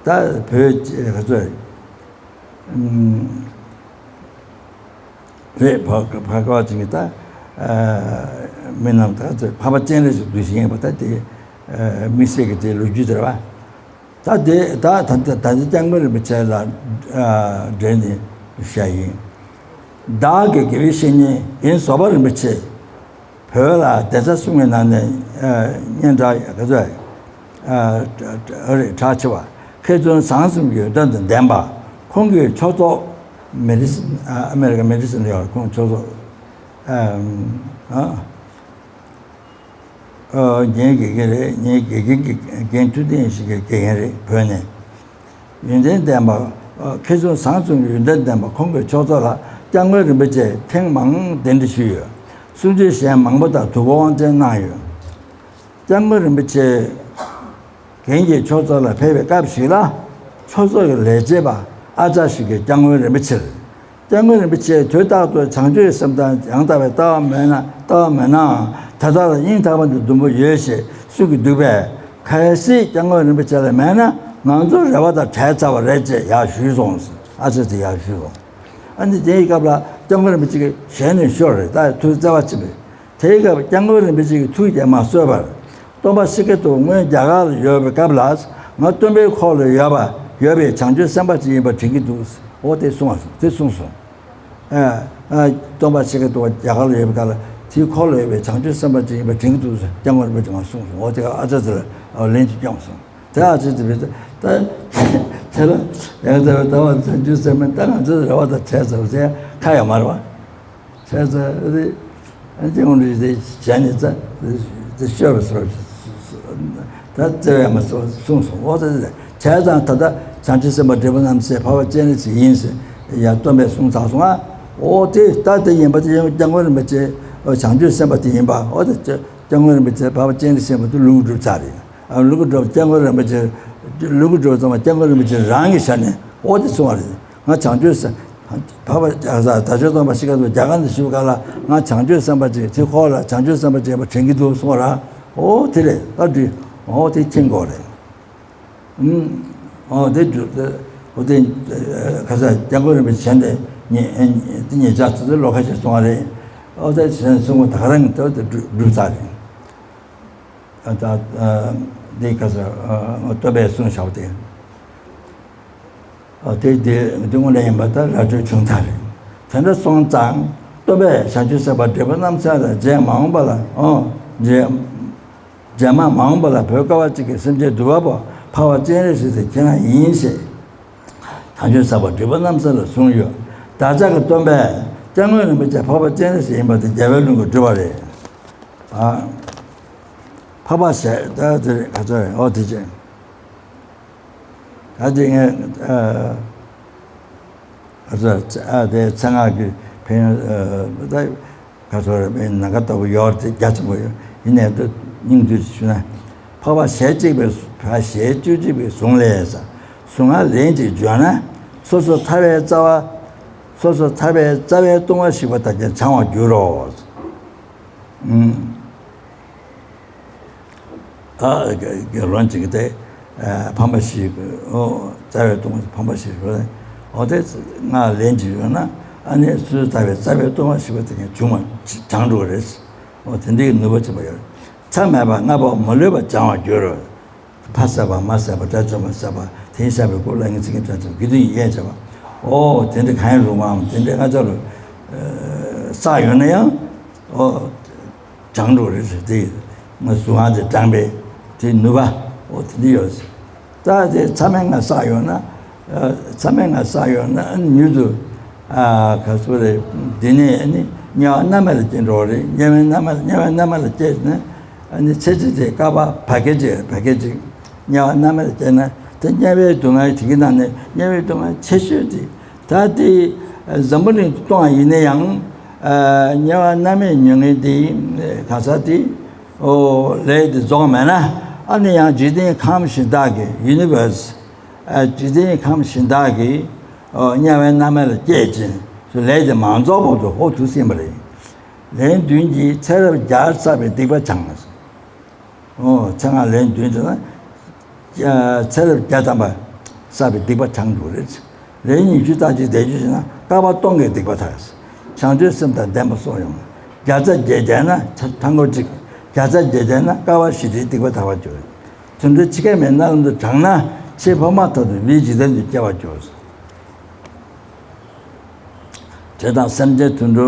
ད་བོད་ཀྱི་ག་ཚོད། རེད། བར་བར་སྐབས་ཅིག་གི་ད་མི་རྣམས་ད་ཚོད་འཕགས་པ་སྤྱན་རས་གཟིགས་འདུ་ཞིག་ཡིན་པ་ད་དེ་དམིགས་བསལ་གྱི་དེ་ལོ་རྒྱུས་དེ་རེད་བ། ད་དེ་ད་ད་ད་ད་ལྟ་སྐྱབས་མགོན་རིན་པོ་ཆེ་ལ་འབྲེལ་ནས་བཤད་ཡིན། བདག་གི་དགེ་བའི་བཤེས་གཉེན་རྒན་ཟོ་པ་རིན་པོ་ཆེ། བོད་ལ་གདན་ས་གསུམ་གྱི་ནང་ནས་སྙན་གྲགས་ག་ཚོད་ ཨ་རེད། གྲགས་ཆེ་བ། མཁས་བཙུན་བཟང་གསུམ་གྱི་ཡོན་ཏན་དང་ལྡན་པ། ཁོང་གི་ཆོས་ཚོགས། མེ་ཌི་སིན། ཨ་ཨ་མེ་རི་ཀ་མེ་ཌི་སིན་ལ་ཡོད། ཁོང་ཆོས་ཚོགས། ཨ་ཨ་ངའི་དགེ་རྒན་རེད། ངའི་དགེ་རྒན་གྱི་རྒན་ཐུབ་བསྟན་ཞིག་གི་དགེ་རྒན་རེད། བོད་ནས། ཡོན་ཏན་ལྡན་པ། མཁས་བཙུན་བཟང་གསུམ་གྱི་ཡོན་ཏན་ལྡན་པ་ཁོང་གི་ཆོས་ཚོགས་ལ་སྐྱབས་མགོན་རིན་པོ་ཆེས་ཐེངས་མང་གདན་འདྲེན་ཞུས་ཡོད། གསུང་ཆོས་གཞན་མང་པོ་དང་དུས་འཁོར་དབང་ཆེན་གནང་ཡོད། སྐྱབས་མགོན་རིན་པོ་ཆེ་རྒན་གྱི་ཆོས་ཚོགས་ལ་ཕེབས་པའི་སྐབས་ཤིག་ལ། ཆོས་ཚོགས་ཀྱི་ལས་བྱེད་པ་ཨ་ཅག་ཞིག་གིས་སྐྱབས་མགོན་རིན་པོ་ཆེར། སྐྱབས་མགོན་རིན་པོ་ཆེས་དུས་རྟག་ཏུ་བྱང་ཆུབ་སེམས་དང་ཡང་དག་པའི་ལྟ་བ་མེད་ན། ལྟ་བ་མེད་ནའང་དེ་དག་ལ་སྙིང་ཐག་པ་ནས་འཛུམ་པོ་ཡོད་ཞེས་གསུང་གི་འདུག་པས། གལ་སྲིད་སྐྱབས་མགོན་རིན་པོ་ཆེ་ལ་མེད་ན་ང་ཚོའི་རེ་བ་དང་བྲལ་ཚར་བ་རེད་ཅེས་ཡར་ཞུས་སོང་ཟེར། ཨ་ཅག་དེ་ཡར་ཞུས་སོང་། ཨ་ནི་དེའི་སྐབས་ལ་སྐྱབས་མགོན་རིན་པོ་ཆེ་གིས་ཞལ་ནས་ཤོར་རེད། ད་ཐུགས་བརྩེ་བ་ཆེན་པོས། དེའི་སྐབས་སྐྱབས་མགོན་རིན་པོ་ཆེ་གིས་ཐུགས་བསྐྱེད་མ་གསོལ་བར། སྟོན་པ་ཤཱཀྱ་ཐུབ་པ་སྔོན་རྒྱ་གར་ལ་ཡོད་པའི་སྐབས་ལ། ང་སྟོན་པའི་འཁོར་ལ་ཡོད་པ། ཡོད་པའི་བྱང་ཆུབ་སེམས་དཔའ་ཅིག་ཡིན་པ་དྲན་གྱི་འདུག། འོ་དེ་གསུངས་པ། དེ་གསུངས་སོང་། ཨ་ཨ་སྟོན་པ་ཤཱཀྱ་ཐུབ་པ་རྒྱ་གར་ལ་ཡོད་པའི་སྐབས་ལ། དེའི་འཁོར་ལ་ཡོད་པའི་བྱང་ཆུབ་སེམས་དཔའ་ཅིག་ཡིན་པ་དྲན་གྱི་འདུག་ཟེར་སྐྱབས་མགོན་རིན་པོ་ཆེས་མར་གསུངས་སོང་། འོ་དེ་ཨ་ཅག་དེ་ལ་ལན་ཅིག་བསྐྱངས་སོང་། དེ་ཨ་ཅག་དེ་བས་ད་དེ་ལ་ཡང་དེ་བས་ད་བར་བྱང་ཆུབ་སེམས་དཔའ་ད་ང་ཚོའི་རེ་བ་དང་བྲལ་ཚར་བ་ཟེར་ཁ་ཡོད་མ་རེད་བ། བྱས་ཙང་དེ་ཨ་ནི་སྐྱབས་མགོན་རིན་པོ་ཆེ་ཞལ་ནས་ད་དེ་ཤོར་བ་སོགས་ད་བརྩེ་བས་མ་གསོལ་གསུངས་སོང་། འོ་ད་དེ་བྱས་ཙང་ད་ལྟ་བྱང་ཆུབ་སེམས་དཔའ་འབྲས་བུ་རྣམ་གསལ་འཕགས་པ་སྤྱན་རས་གཟིགས་ཡིན་ཟེར་ཡར་སྟོན་པས་གསུངས་ཚར་སོང་ང་། འོ་དེ་ད་དེ་ཡིན་པ་དེ་ཡང་སྐྱབས་མགོན་རིན་པོ་ཆེ་བྱང་ཆུབ་སེམས་དཔའ་དེ་ཡིན་པ། འོ་དེ་སྐྱབས་མགོན་རིན་པོ་ཆེ་འཕགས་པ་སྤྱན་རས་གཟིགས་ཡིན་པ་དེ་ལུང་གྲུབ་ཚར་རེད། ཨ་ལུང་གྲུབ་སྐྱབས་མགོན་རིན་པོ་ཆེ། ལུང་གྲུབ་ཙམ་པ་སྐྱབས་མགོན་རིན་པོ་ཆེ་རང་གི་ཞལ་ནས་འོ་དེ་གསུངས་པ་རེད། ང་བྱང་ཆུབ་སེམས། འཕགས་པ་དར་ལྕོག་སྟོན་པ་ཤཱཀྱ་ཐུབ་པ་རྒྱ་གར་ནས་བཞུགས་སྐབས་ལ་ང་བྱང་ཆུབ་སེམས་དཔའ་ཅིག་དེ་འཁོར་ལ་བྱང་ཆུབ་སེམས་དཔའ་ཅིག་ཡིན་པ་དྲན་གྱི་འདུག་གསུངས་པ་ར། འོ་དེ་རེད། ཨ་འདི་འོ་དེ་མཁྱེན་དགོས་རེད། ཨུམ། འོ་དེ་འདུག་དེ། འོ་དེ་ཁ་སང་སྐྱབས་མགོན་རིན་པོ་ཆེ་དེ་ཉེ་དེ་ཉེ་ཆར་དུ་ལོ་ཁ་ཤས་སོང་བ་རེད། འོ་དེ་གསུང་བ་ད་ག་རང་གི་དོན་དུ་སྒྲུབ་ཚར་རེད། ད་འདི་ག་ས་སྟོན་པས་གསུངས་བཞག་པ་དེ། དེ་དེ་དངོས་གནས་ཡིན་པ་ལྟར་ར་སྤྲོད་བྱུང་ཚར་རེད། དེ་འདྲ་སོང་ཙང་སྟོན་པས་བྱང་ཆུབ་སེམས་དཔའ་འབྲས་བུ་རྣམ་གསལ་ལ་རྗེས་མ་འོངས་པ་ལ། ཨོ། རྗེས་རྗེས་མ་མ་འོངས་པ་ལ་བོད་ཀ་བ་གཅིག་གི་སེམས་ཅན་འདུལ་བ་པོ་འཕགས་པ་སྤྱན་རས་གཟིགས་དེ་ཁྱེད་རང་ཡིན་ཞེས། བྱང་ཆུབ་སེམས་དཔའ་འབྲས་བུ་རྣམ་གསལ་ལ་གསུངས་ཡོད། བདག་ཅག་གི་སྟོན་པས་སྐྱབས་མགོན་རིན་པོ་ཆེ་འཕགས་པ་སྤྱན་རས་གཟིགས་ཡིན་པ་དེ་རྒྱལ་བའི་ལུང་གིས་བསྒྲུབས་པ་རེད། ཨ། འཕགས་པ་ཞེས་ད་དེ་རེད། ག་ཚོད་རེད། འོ་དེ་བྱས། ད་དེ་ངས་ཨ་ག་ཚོད་ཨ་དེ་མཚན་སྔགས་ཀྱི་ཕན་ཡོན་ཨ་ད་ག་ཚོད་རེད། མིན་ན་ག་ལྟ་བུ་ཡོད་རེད། དེ་རྒྱ་ཆེན་པོ་ཡོད། ཡིན་ནའི་ད་སྙིང་བསྡུས་ཞུ་ན། འཕགས་པ་ཞལ་གཅིག་པའི་ཕ་ཞལ་བཅུ་གཅིག་པའི་གཟུངས་ལས་ཟེར། གཟུངས་སྔགས་ལན་གཅིག་བརྗོད་ན། སོ་སོ་ཐར་པའི་རྩ་བ། སོ་སོ་ཐར་པའི་རྩ་བའི་ལྟུང་བ་ཞིག་པ་དག་ཀྱང་བྱང་བར་འགྱུར་རོ། ཨུམ། ཨ་དགེ་སློང་གཅིག་གིས་དེ་ཕམ་པ་ཞིག་ཨོ་རྩ་བའི་ལྟུང་བ་ཕམ་པ་ཞིག་རེད། ཨོ་དེ་སྔགས་ལན་གཅིག་བརྗོད་ན། ཨ་ནི་སོ་སོ་ཐར་པའི་རྩ་བའི་ལྟུང་བ་ཞིག་པ་དག་ཀྱང་བྱང་བ་བྱང་འགྲོ་གི་རེད། ཨོ་དེ་འདྲའི་ནུས་པ་ཆེན་པོ་ཡོད། མཚམས་མེད་པར་སྔར་བས་མ་ལུས་པ་བྱང་བར་འགྱུར་རོ། ཕ་བསད་པ་མ་བསད་པ་དགྲ་བཅོམ་པ་བསད་པ་དེ་བསད་པའི་སྐོར་ལ་ངེས་ཚིག་གི་དགྲ་བཅོམ་དགེ་འདུན་གྱི་དབྱེན་བྱས་པ། ཨོ་དེ་འདྲ་གང་ཡང་རུང་བའམ་དེ་འདྲ་ང་ཚོ་ལ་བསགས་ཡོད་ན་ཡང་ཨོ་བྱང་འགྲོ་རེད་ཟེར། དེ་ང་གཟུངས་སྔགས་དེ་བགྲངས་པའི་དེ་ནུས་པ་ཨོ་དེ་འདྲ་ཡོད་ཟེར། ད་དེ་མཚམས་མེད་ལྔ་བསགས་ཡོད་ན། མཚམས་མེད་ལྔ་བསགས་ཡོད་ན་མྱུར་དུ། ཨ་ག་ཚོད་རེད། འདི་ནས་ནི་དམྱལ་བ་མནར་མེད་ལ་སྐྱེ་འགྲོ་བ་རེད། དམྱལ་བའི་མནར་མེད་དམྱལ་བའི་མནར་མེད་ལ་སྐྱེས་ནས་ཨ་ནི་ཚེ་གཅིག་དེ་བསྐལ་པ་བར་བསྐལ་གཅིག་བར་བསྐལ་གཅིག་དམྱལ་བ་མནར་མེད་ལ་སྐྱེས་ན། དེ་དམྱལ་བའི་སྡུག་བསྔལ་དེ་གི་ནང་ནས་དམྱལ་བའི་སྡུག་བསྔལ་ཆེ་ཤོས་དེ། ད་དེ་འཛམ་བུ་གླིང་དུ་གཏོང་བ་ཡིན་ན་ཡང་། དམྱལ་བ་མནར་མེད་མྱོང་མཁན་དེ་ག་ས་དེ། ཨོ་ལས་དེ་རྫོགས་མེད་ན། ཨ་ནི་ཡང་འཇིག་རྟེན་ཁམས་གཞན་དག་གི་ཡུ་ནི་བར་སི། ཨ་འཇིག་རྟེན་ཁམས་གཞན་དག་གི་ཨོ་དམྱལ་བའི་མནར་མེད་ལ་སྐྱེས་ཅིང་ལས་དེ་མ་རྫོགས་བར་དུ་ཧོ་ཐུག་ཟིན་པ་རེད། ལན་བདུན་གྱིས་ཚེ་རབས་བརྒྱར་བསགས་པའི་སྡིག་པ་བྱང་། ཨོ་མཚན་སྔགས་ལན་བདུན་བྱས་ན། ཚེ་རབས་བརྒྱ་ཐམ་པ་བསགས་པའི་སྡིག་པ་བྱང་འགྲོ་རེད། ལན་ཉི་ཤུ་རྩ་གཅིག་བཟླས་བརྗོད་བྱས་ན་བསྐལ་པ་སྟོང་གི་སྡིག་པ་དག། བྱང་ཆུབ་སེམས་དང་ལྡན་པ་སོགས་ཡོང་། བརྒྱ་རྩ་བརྒྱད་བཟླས་ན་ཐ་མགོ་གཅིག་བརྒྱ་རྩ་བརྒྱད་བཟླས་ན་བསྐལ་པ་བཞི་དེའི་སྡིག་པ་དག་པར་འགྱུར། དུད་འགྲོ་འཆི་ཁའི་མེ་རྣ་ལམ་དུ་བགྲངས་ན་ཕྱིར་འཕགས་མ་ཐོབ་སྟེ་བིའི་འཇིག་རྟེན་དུ་སྐྱེ་བར་འགྱུར། དེ་དང་སེམས་ཅན་དུད་འགྲོ་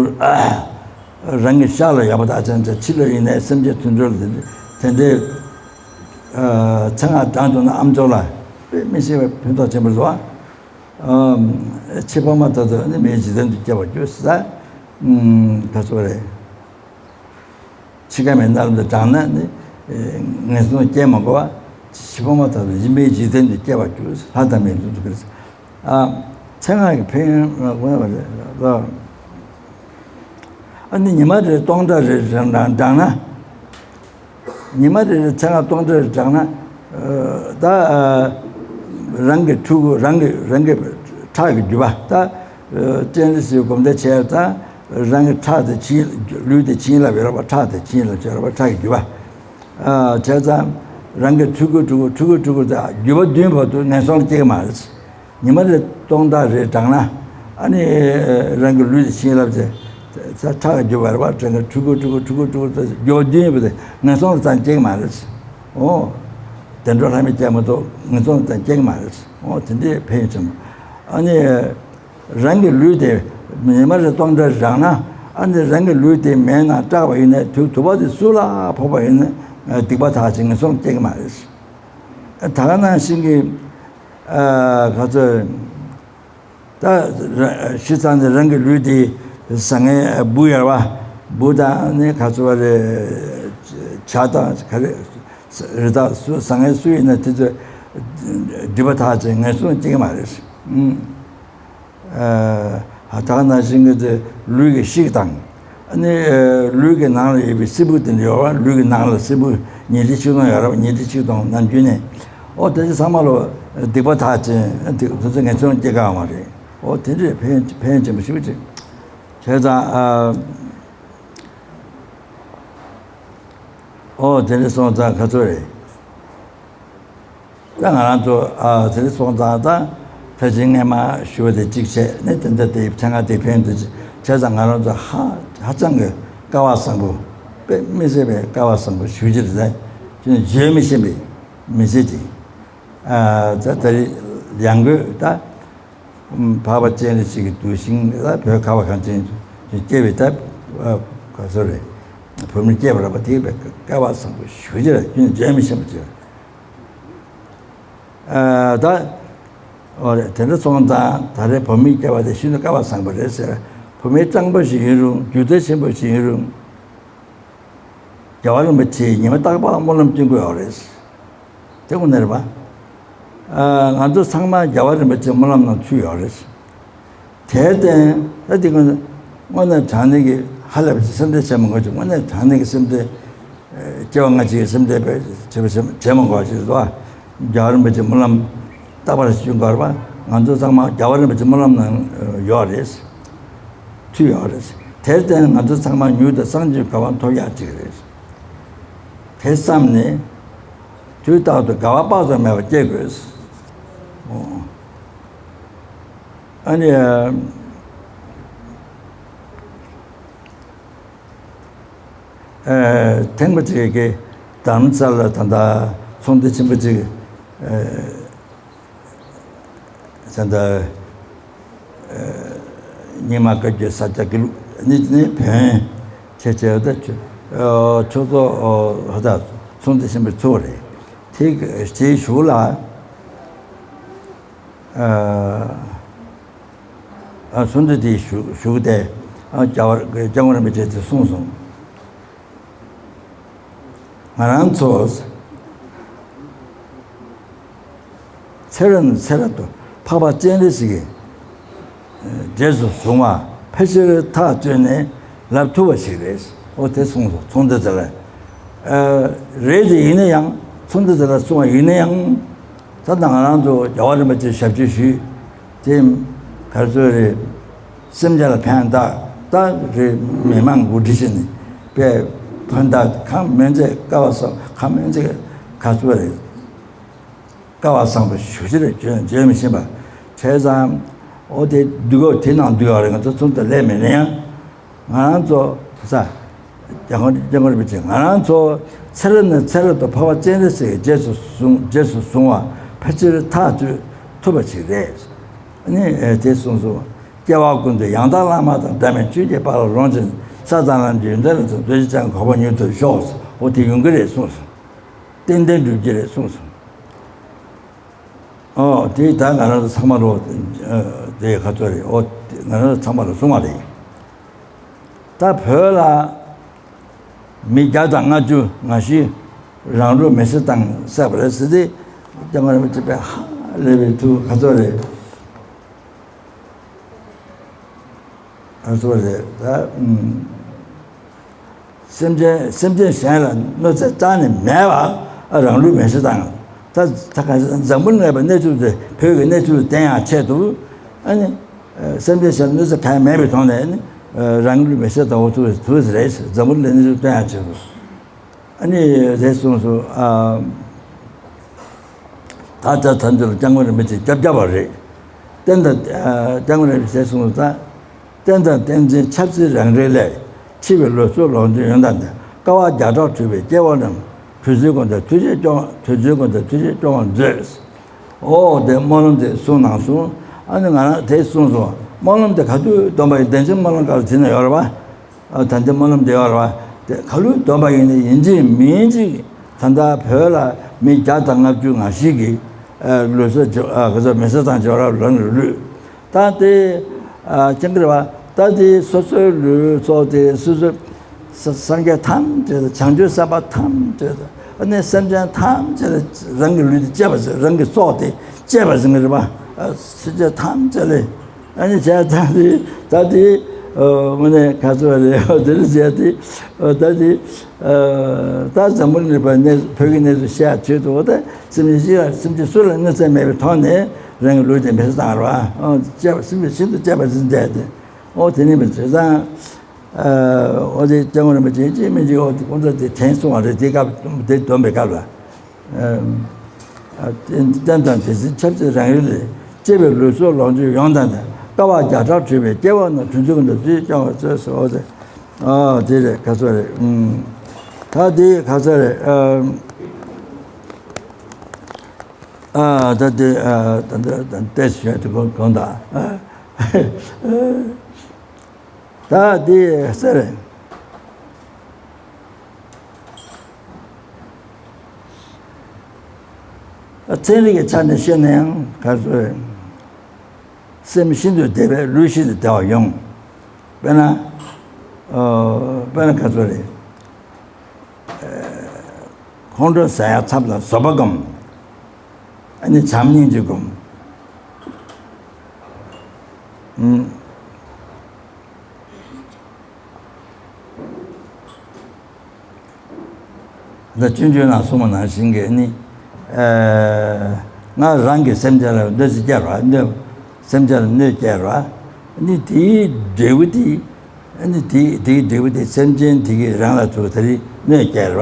རང་གི་ཤ་ལ་ཡོད་པ་དག་ཅན་ཅན་ཕྱི་ལ་ཡིན་ནའི་སེམས་ཅན་དུད་འགྲོ་ལ་དེ་འདྲའི་ མཚན་སྔགས་བགྲངས་བྱུང་ན་ཨ་མཆོག་ལ་དཔེ་མི་སྲིད་པའི་ཕན་ཐོགས་ཆེན་པོ་རེད་བ། ཨ། འཆི་འཕོ་མ་ཐག་ཏུ་ནི་མིའི་འཇིག་རྟེན་དུ་སྐྱེ་བར་འགྱུར་ཟེར། ཨ། ག་ཚོད་རེད། འཆི་ཁ་མའི་རྣ་ལམ་དུ་བགྲངས་ན་ནི་ངན་སོང་སྐྱེ་མ་དགོས་པ། འཆི་འཕོ་མ་ཐག་ཏུ་མིའི་འཇིག་རྟེན་དུ་སྐྱེ་བར་འགྱུར། ལྷ་དང་མིའི་ལྷུན་གྱིས་གྲུབ་པ་རེད། ཨ། མཚན་སྔགས་ཀྱི་ཕན་ཡོན་དགོངས་པ་རེད་ལ། ཨ་ནི་ཉི་མ་རེར་སྟོང་ཕྲག་རེ་བགྲངས་ན། ཉི་མ་རེ་རེར་མཚན་སྔགས་སྟོང་ཕྲག་རེ་བགྲངས་ན། ཨ། ད། ཨ། རང་གི་ཕྲུ་གུ་རང་གི་རང་གི་ཁྲག་གི་རྒྱུད་པ་ད། ཨ། སྤྱན་རས་གཟིགས་སྒོམ་བཟླས་བྱས་ཙང་རང་གི་ཁྲག་དེ་བྱིན། ལུས་དེ་བྱིན་རླབས་ཡོད་རེད་པ། ཁྲག་དེ་བྱིན་རླབས་བྱས་རེད་པ། ཁྲག་གི་རྒྱུད་པ། ཨ། བྱས་ཙང་རང་གི་ཕྲུ་གུ་ཕྲུ་གུ་ཕྲུ་གུ་ཕྲུ་གུ་དེ་རྒྱུད་པ་བདུན་བར་དུ་ངན་སོང་ལ་སྐྱེ་གི་མ་རེད། ཉི་མ་རེ་སྟོང་ཕྲག་རེ་བགྲངས་ན། ཨ་ནི་རང་གི་ལུས་དེ་བྱིན་རླབས་ཏེ། ས་ཁྲག་གི་རྒྱུད་པ་རེད་པ། རང་གི་ཕྲུ་གུ་ཕྲུ་གུ་ཕྲུ་གུ་ཕྲུ་གུ་ཚོ་རྒྱུད་པ་བདུན་ཡོད་པ་དེ་ངན་སོང་ལ་ཙམ་སྐྱེ་གི་མ་རེད། འོ། བདེ་འགྲོ་ལྷ་མི་སྐྱེ་མ་གཏོགས་ངན་སོང་ལ་ཙམ་སྐྱེ་གི་མ་རེད། འོ། དེ་འདྲའི་ཕན་ཡོན་ཆེན་པོ། ཨ་ནི་རང་གི་ལུས་དེ་ཉི་མ་རེ་སྟོང་ཕྲག་རེ་བགྲངས་ན། ཨ་ནི་རང་གི་ལུས་དེ་མེ་ནང་བསྲེགས་པ་ཡིན་ན། དུ་དུ་བ་དེ་སུ་ལ་ཕོག་པ་ཡིན་ན་སྡིག་པ་དག་ཅིང་ངན་སོང་ལ་སྐྱེ་གི་མ་རེད། ད་ག་ནང་བཞིན་གྱི། ཨ། ག་ཚོད། ད་ར་ཤི་ཚར་ནས་རང་གི་ལུས་དེ་བཟང་ངན་འབུ་ཡོད་རེད་པ། འབུ་དང་ནི་ག་ཚོད་པ་རེད། བྱ་དང་ག་རེ། རི་དྭགས་སུ་བཟང་ངན་སུ་ཡིན་ན་དེ་ཚོ་སྒྲིབ་པ་དག་ཅིང་ངན་སོང་སྐྱེ་གི་མ་རེད། ཨ། ད་ག་ནང་བཞིན་གྱི་དེ་ལུས་ཀྱི་ཤིག་དང་། ཨ་ནི་ལུས་ཀྱི་ནང་ལ་ཡོད་པའི་སྲིན་བུ་དེ་འདྲ་ཡོད་པ། ལུས་ཀྱི་ནང་ལ་སྲིན་བུ་ཉི་ཁྲི་ཆིག་སྟོང་ཡོད་རེད་པ། ཉི་ཁྲི་ཆིག་སྟོང་ནམ་རྒྱུན་ནས། ཨོ། དེ་ཚོ་ཚང་མ་ལ་སྡིག་པ་དག་ཅིང་དེ་ཚོ་ངན་སོང་སྐྱེ་གི་མ་རེད། ཨོ། དེ་འདྲའི་ཕན་ཕན་ཡོན་ཆེན་པོ་ཞེ་པོ་ཅིག་བྱས་ཙང་། ཨ། ཨོ། དེ་འདྲ་སོང་ཙང་ག་ཚོད་རེད། ད་ང་རང་ཚོ། ཨ། དེ་འདྲ་སོང་ཙང་ད་ཕལ་ཆེར་སྔས་མ་ཞུ་བ་དེ་གཅིག་བྱས་ནས། དེ་འདྲ་དེ་མཚན་སྔགས་དེ་ཕན་དུ་བྱས་ཙང་ང་རང་ཚོ་ཧ་ཧ་ཅང་གི་སྐལ་བ་བཟང་པོ། དཔེ་མི་སྲིད་པའི་སྐལ་བ་བཟང་པོ་ཞེ་པོ་ཅིག་རེད། ཁྱོད་བརྗོད་མི་ཤེས་པའི་མི་ཚེ་དེ། ཨ། ད་ད་རེས་ཡང་སྒོས་ད་འཕགས་པ་སྤྱན་རས་གཟིགས་ཀྱི་གདུལ་ཞིང་ལ་བོད་ཁ་བ་གངས་ཅན་དུ་སྐྱེས་པའི། ད་ག་ཚོད་རེད། བོད་མི་སྐྱེས་པ་རེད་པ། དེ་བས་སྐལ་བ་བཟང་པོ་ཞེ་པོ་ཅིག་རེད། ཁྱོད་བརྗོད་མི་ཤེས་པ་ཅིག་རེད། ཨ། ད། ཨོ་རེད། དེ་འདྲ་སོང་ཙང་ད་རེས་བོད་མི་སྐྱེས་པ་དེ་ཤིན་ཏུ་སྐལ་བ་བཟང་པོ་རེད་ཟེར། བོད་མི་སྤྲང་པོ་ཞིག་ཡིན་རུང་། རྒྱུ་འབྲས་ཆེན་པོ་ཞིག་ཡིན་རུང་། རྒྱལ་བ་རིན་པོ་ཆེས་ཉི་མ་རྟག་པར་སྨོན་ལམ་སྐྱོན་གྱི་ཡོད་རེད། དེ་དངོས་གནས་རེད་པ། ཨ། ང་ཚོ་ཚང་མ་རྒྱལ་བ་རིན་པོ་ཆེའི་སྨོན་ལམ་ནང་ཚུད་ཡོད་རེད། དེར་བརྟེན་ད་དེ་ཀུན་དངོས་གནས་དྲང་གནས་ཀྱི་ཧ་ལས་པ་ཞིག་སེམས་ཁྲལ་བྱེད་མི་དགོས་ཀྱི། དངོས་གནས་དྲང་གནས་ཀྱི་སེམས་ཁྲལ། སྐྱེ་བ་སྔ་ཕྱི་ཡི་སེམས་ཁྲལ་བྱེད་བྱེད་མི་དགོས་ཞེས་སོ། རྒྱལ་བ་རིན་པོ་ཆེའི་སྨོན་ལམ་རྟག་པར་ཞུ་དགོས་པ། ང་ཚོ་ཚང་མ་རྒྱལ་བ་རིན་པོ་ཆེའི་སྨོན་ལམ་ནང་ཡོད་རེད། ཚུད་ཡོད་རེད། དེར་བརྟེན་ང་ཚོ་ཚང་མ་མྱུར་དུ་སངས་རྒྱས་གོ་འཕང་ཐོབ་ཡག་ཅིག་རེད། དེ་བསམ་ནས་དུས་རྟག་ཏུ་དགའ་བ་དཔག་ཏུ་མེད་པ་སྐྱེ་དགོས། ཨ་ནི། ཨ། ཐེངས་མ་གཅིག་གི་རྡ་རམ་ས་ལ་ད་ལྟ་ཚོགས་འདུ་ཆེན་པོ་གཅིག་ཨ། ད་ལྟ། ཨ། རྙིང་མ་བཀའ་བརྒྱུད་ས་སྐྱ་དགེ་ལུགས་ནི་ནི་བོན་ཆེ་ཆེ་ད་ཆོས་ཨ་ཆོས་ཚོགས་ཨ་ད་ཚོགས་འདུ་ཆེན་པོ་ཚུགས་པ་རེད། དེ་དེའི་གཞུག་ལ། ཨ། ཨ། ཚོགས་འདུ་དེའི་གཞུག་གཞུག་དེ། ཨ། རྒྱལ་བ་སྐྱབས་མགོན་རིན་པོ་ཆེས་དེ་གསུངས་སོང་། ང་རང་ཚོ་ཚེ་རབས་ནས་ཚེ་རབ་ཏུ་འཕགས་པ་སྤྱན་རས་གཟིགས་ཀྱི་རྗེས་སུ་བཟུང་བ་ཕལ་ཆེར་ཐག་གཅོད་ནས་ལབ་ཐུབ་པ་ཞིག་རེད། ཨོ་དེ་གསུངས་སོང་། ཚོགས་འདུ་དེ་ལ། ཨ། རེད་དེ་ཡིན་ན་ཡང་། ཚོགས་འདུ་དེ་ལ་གསུངས་པ་ཡིན་ན་ཡང་། ད་ལྟ་ང་རང་ཚོ་རྒྱལ་བ་རིན་པོ་ཆེ་ཞབས་ཕྱི་ཞུས། དེ་ག་ཚོད་རེད། སེམས་ཅན་ལ་ཕན་བཏགས། ད་རེད། མི་མང་གོ་སྒྲིག་བྱས་ནས་དཔེ་ཕན་བཏགས། གང་མིན་ཚད་སྐལ་བ་བཟང་། གང་མིན་ཚད་ག་ཚོད་རེད། སྐལ་བ་བཟང་པོ་ཞེ་པོ་ཅིག་རེད། བརྗོད་བརྗོད་མི་ཤེས་པ། བྱས་ཙང་ཨོ་དེ་འདུག་གོ་དེ་ནང་འདུག་ཡོད་རེད། ང་ཚོ་ཚོགས་འདུ་སླེབས་མེད་ན་ཡང་། ང་རང་ཚོ་ས་རྒྱལ་དབང་སྐྱབས་མགོན་རིན་པོ་ཆེ་ང་རང་ཚོ་ཚེ་རབས་ནས་ཚེ་རབས་དུ་འཕགས་པ་སྤྱན་རས་གཟིགས་ཀྱི་རྗེས་སུ་བཟུང་རྗེས་སུ་བཟུང་བ་ཕལ་ཆེར་ཐག་གཅོད་ཐུབ་པ་ཞིག་རེད། ནི་དེ་གསུངས་སོང་། སྐྱེ་བ་ཀུན་ཏུ་ཡང་དག་བླ་མ་དང་། འདྲ་མིན་ཆོས་ཀྱི་དཔལ་ལ་རོལ་ཅིང་། ས་དང་ལམ་གྱི་ཡོན་ཏན་ལ་བརྩོན། རྡོ་རྗེ་འཆང་གི་གོ་འཕང་མྱུར་ཐོབ་ཤོག། འོ་དེ་ཡོང་གི་རེད་གསུངས་སོང་། ཏན་ཏན་འགྲུབ་ཀྱི་རེད་གསུངས་སོང་། ཨོ་དེ་ད་ང་རང་ཚོ་ཚང་མ་ལོ་དེ་ག་ཚོད་རེད། ཨོ་ང་རང་ཚོ་ཚང་མ་ལ་གསུངས་པ་རེད། ད་བོད་ལ་མི་བརྒྱ་དང་ལྔ་བཅུ་ང་བཞི་རང་ལུས་མེར་སྲེག་བཏང་བསད་པ་རེད་ཟེར་ཏེ། སྐྱབས་མགོན་རིན་པོ་ཆེ་དཔེ་ཧ་ལས་པའི་ཐུགས་ག་ཚོད་རེད། ཨ་སོ་རེད་ད། ཨུམ། སེམས་ཅན་སེམས་ཅན་གཞན་ལ་གནོད་འཚེ་རྩ་ནས་མེད་པ་རང་ལུས་མེར་སྲེག་བཏང་། ད་ད་ག་འཛམ་བུ་གླིང་ལ་ཡོད་པའི་གནས་ཚུལ་དེ་བོད་ཀྱི་གནས་ཚུལ་བསྟན་ཡག་ཆེད་དུ། ཨ་ནི་སེམས་ཅན་གཞན་ལ་གནོད་འཚེ་གང་ཡང་མེད་པའི་ཐོག་ནས་ཨ་ནི་རང་ལུས་མེར་སྲེག་བཏང་བ་ཐུག་ཐུག་ཟེར་རེད། འཛམ་བུ་གླིང་གནས་ཚུལ་བསྟན་ཡག་ཆེད་དུ། ཨ་ནི་རེད་གསུངས་སོང་། ཨ། ད་ལྟ་ད་འདིར་སྐྱབས་མགོན་རིན་པོ་ཆེ་སྐྱབས་བཅོལ་བ་རེད། བསྟན་དང་ཨ། སྐྱབས་མགོན་རིན་པོ་ཆེ་གསུངས་སོང་། ད་བསྟན་དང་བསྟན་འཛིན་ཆབ་སྲིད་རང་རེ་ལས། འཆི་བའི་ལུས་སྲོག་ལོངས་སྤྱོད་ཡོན་ཏན་དང་། དཀའ་བ་བརྒྱ་ཕྲག་སྤྲུལ་པའི་སྐྱེ་བོ་རྣམས། གྲུ་གཟིངས་སྒོ་འདིར་ཐུགས་རྗེས་སྐྱོང་། གྲུ་གཟིངས་སྒོ་འདིར་ཐུགས་རྗེས་སྐྱོང་བར་མཛོད། ཨོ་དེ་སྨོན་ལམ་དེ་གསུངས་གནང་སོང་། ཨ་ནི་ང་རང་དེ་གསུངས་སོང་། སྨོན་ལམ་དེ་ག་དུས་འདོན་པ་ཡིན། བདེན་ཆེན་སྨོན་ལམ་སྐབས་ལ་བྲིས་ན་ཡོད་རེད་པ། ཨ། ད་ལྟའི་སྨོན་ལམ་འདི་ཡོད་རེད་པ། དེ་ག་ལུས་འདོན་པ་ཡིན་ན་ཡིན་གཅིག་མིན་གཅིག་ད་ལྟ་བོད་ལ་མི་བརྒྱ་དང་ལྔ་བཅུ་ང་བཞི་གིས་ཨ། ལུས་སྲོག་གཅོད། ཨ། ག་ཚོད་མེ་སྲེག་བཏང་བྱས་རབས་རང་གི་ལུས། ད་དེ་ཨ། སྤྱང་ཀི་རེད་པ། ད་དེ་སོ་སོའི་ལུས་སྲོག་དེ་སོ་སོའི་ས་སངས་རྒྱས་ཐམས་ཅད་དང་། བྱང་ཆུབ་སེམས་དཔའ་ཐམས་ཅད་དང་། ཨ་ནི་སེམས་ཅན་ཐམས་ཅད་ལ་རང་གི་ལུས་དེ་གཅེས་པར་བྱེད། རང་གི་སྲོག་དེ་གཅེས་པར་བྱེད་ཀྱི་རེད་པ། ཨ། སེམས་ཅན་ཐམས་ཅད་ལ། ཨ་ནི་བྱས་ཙང་དེ་ད་དེ་ཨོ་དངོས་གནས་ག་ཚོད་རེད། ཨོ་དེ་རེད་བྱས་ཏེ། ཨོ་ད་དེ་ཨ། ད་འཛམ་བུ་གླིང་པ་གནས། བོད་ཀྱི་གནས་ཚུལ་བཤད་ཆེད་དུ། ཨོ་ད་སེམས་ཅན་ཅིག་ལ། སེམས་ཅན་སུ་ལ་གནོད་འཚེ་མེད་པའི་ཐོག་ནས་རང་གི་ལུས་དེ་མེ་སྲེག་བཏང་ར། ཨོ་གཅེས་པ། སེམས་ཅན་ཤིན་ཏུ་གཅེས་པར་འཛིན་བསྡད་དེ། ཨོ་དེ་ནས་མི་བྱས་ཙང་། ཨ། ཨོ་དེ་སྐྱབས་མགོན་རིན་པོ་ཆེ་གཅིག་མིན་གཅིག་ཨོ་དེ་ཁོང་ཚོ་དེ་དྲན་སོང་བ་རེད། དེ་སྐབས་དེ་འདོན་པའི་སྐབས་ལ། ཨ། བསྟན་དང་བསྟན་འཛིན་ཆབ་སྲིད་རང་རེ་ལས། གཅེས་པའི་ལུས་སྲོག་ལོངས་སྤྱོད་ཡོན་ཏན་དང་། དཀའ་བ་བརྒྱ་ཕྲག་སྤྲུལ་པའི་སྐྱེ་བོ་རྣམས། གྲུ་གཟིངས་སྒོ་འདིར་ཐུགས་རྗེས་སྐྱོང་བར་མཛོད་ཟེར། ཨོ་དེ། ཨ། དེ་རེད། ག་ཚོད་རེད། ཨུམ། ད་དེ་ག་ཚོད་རེད། ཨ། ཨ། ད་དེ། ཨ། ད་ད་ད་ཏེས་ཞོད་དུ་གོ་གོང་དང་། ཨ། ད་དེ་ཟེར། ཚན་རིག་གི་ཆ་ནས་བཤད་ན་ཡང་ག་ཚོད་རེད། སེམས་ཤིན་ཏུ་བདེ་བས་ལུས་ཤིན་ཏུ་བདེ་བ་ཡོང་། དཔེར་ན། ཨོ་དཔེར་ན་ག་ཚོད་རེད། ཨ། ཁོང་ཁྲོ་ཟ་ཡག་ཚབ་ལ་བཟོད་པ་སྒོམ། ཨ་ནི་བྱམས་སྙིང་རྗེ་སྒོམ། ཨུམ། ད་སྤྱོད་འཇུག་ནང་གསུངས་པ་ནང་བཞིན་གྱི་ནི། ཨ། ང་རང་གིས་སེམས་ཅན་ལ་གནོད་འཚེ་བསྐྱལ་བ། གནོད། སེམས་ཅན་ལ་གནོད་བསྐྱལ་བ། ནི་དེའི་འབྲས་བུ་དེ། ནི་དེ་དེའི་འབྲས་བུ་དེ་སེམས་ཅན་དེ་གིས་རང་ལ་ཐུག་ད་རེས་གནོད་བསྐྱལ་བ།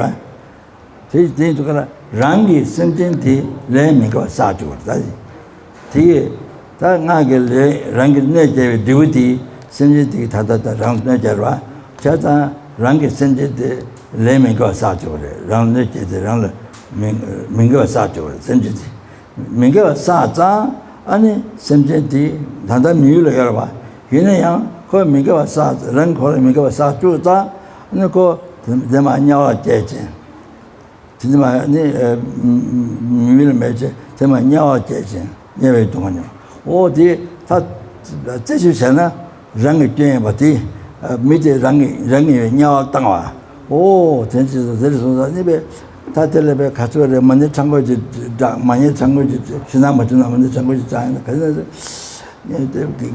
དེ་དེ་དུས་ཀ་ལ་རང་གིས་སེམས་ཅན་དེ་ལས་མི་དགེ་བ་བསགས་བཅུག་པ་རེད། ད་དེ་ད་ང་གི་ལས། རང་གི་གནོད་བསྐྱལ་བའི་འབྲས་བུ་དེ་སེམས་ཅན་དེ་གིས་ད་ལྟ་ད་རང་གནོད་བསྐྱལ་བ། བྱས་ཙང་རང་གིས་སེམས་ཅན་དེ་ལས་མི་དགེ་བ་བསགས་བཅུག་པ་རེད། རང་གནོད་བསྐྱལ་ཏེ་རང་ལ་མི་མི་དགེ་བ་བསགས་བཅུག་པ་རེད། སེམས་ཅན་དེ་མི་དགེ་བ་བསགས་ཙང་། ཨ་ནི་སེམས་ཅན་དེ་ད་ལྟ་མི་ཡུལ་ལ་ཡོད་རེད་པ། ཡིན་ན་ཡང་ཁོས་མི་དགེ་བ་བསགས། རང་ཁོ་ལ་མི་དགེ་བ་བསགས་བཅུག་ཙང་། ཨ་ནི་ཁོ་དེ་མ་དམྱལ་བར་སྐྱེས་ཅིང་། དེ་ནི་མ་ནི་མི་ལ་མེད་ཅེས་དེ་མ་དམྱལ་བར་སྐྱེས་ཅིང་དམྱལ་བའི་སྡུག་བསྔལ་མྱོང་། འོ་དེ་ད་རྩད་ཞིབ་བྱས་ན་རང་གི་སྐྱོན་ཡིན་པ་དེ། མི་དེ་རང་གི་རང་གི་དམྱལ་བར་བཏང་བ། འོ་དེ་ཚོ་དེ་རེད་སོང་ཙང་ནི་པས་ད་དེ་ལས་པས་ག་ཚོད་རེད། མ་ཎི་ཁྲག་འགོས་ཀྱི་བསྒྲགས། མ་ཎི་ཁྲག་འགོས་ཀྱི་ཞུ་ན་མ་ཞུ་ན་མ་ཎི་ཁྲག་འགོས་ཀྱི་བསྒྲགས་ཡིན་ན་ག་ཚོད་རེད།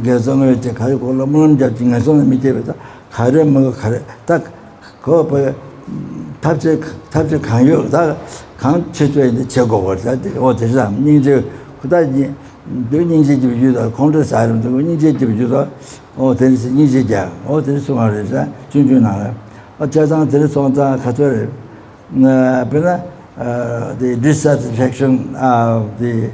དགེ་རྩ་དངོས་དེ་ག་རེ་གོ་ལ་སྨོན་ལམ་རྒྱབ་ཀྱི་ངན་སོང་ལ་མི་སྐྱེ་བའི་ད་ག་རེ་མི་གོ་ག་རེ་ད། ཁོ་བོས་ཐབས་ཤེས་ཐབས་ཤེས་གང་ཡོད་ད་གང་བྱེད་ཚུལ་ཡིན་དེ་བྱེད་དགོས་པར་ད་དེ་འོ་དེ་ཙམ་སྙིང་རྗེ་ཁོ་ད་སྙིང་སྡུག་སྙིང་རྗེ་སྐྱེ་བའི་རྒྱུ་དང་ཁོང་ཁྲོ་ཟ་རུ་འདུག་སྙིང་རྗེ་སྐྱེ་བའི་རྒྱུ་དང་འོ་དེ་རེད་སྙིང་རྗེ་རྒྱག་འོ་དེ་རེད་གསུང་བ་རེད་ཟེར་ཆུང་ཆུང་ནང་ལ་འོ་བྱས་ཙང་དེ་རེད་སོང་ཙང་ག་ཚོད་རེད། དཔེར་ན་དེ་dissatisfaction དེ།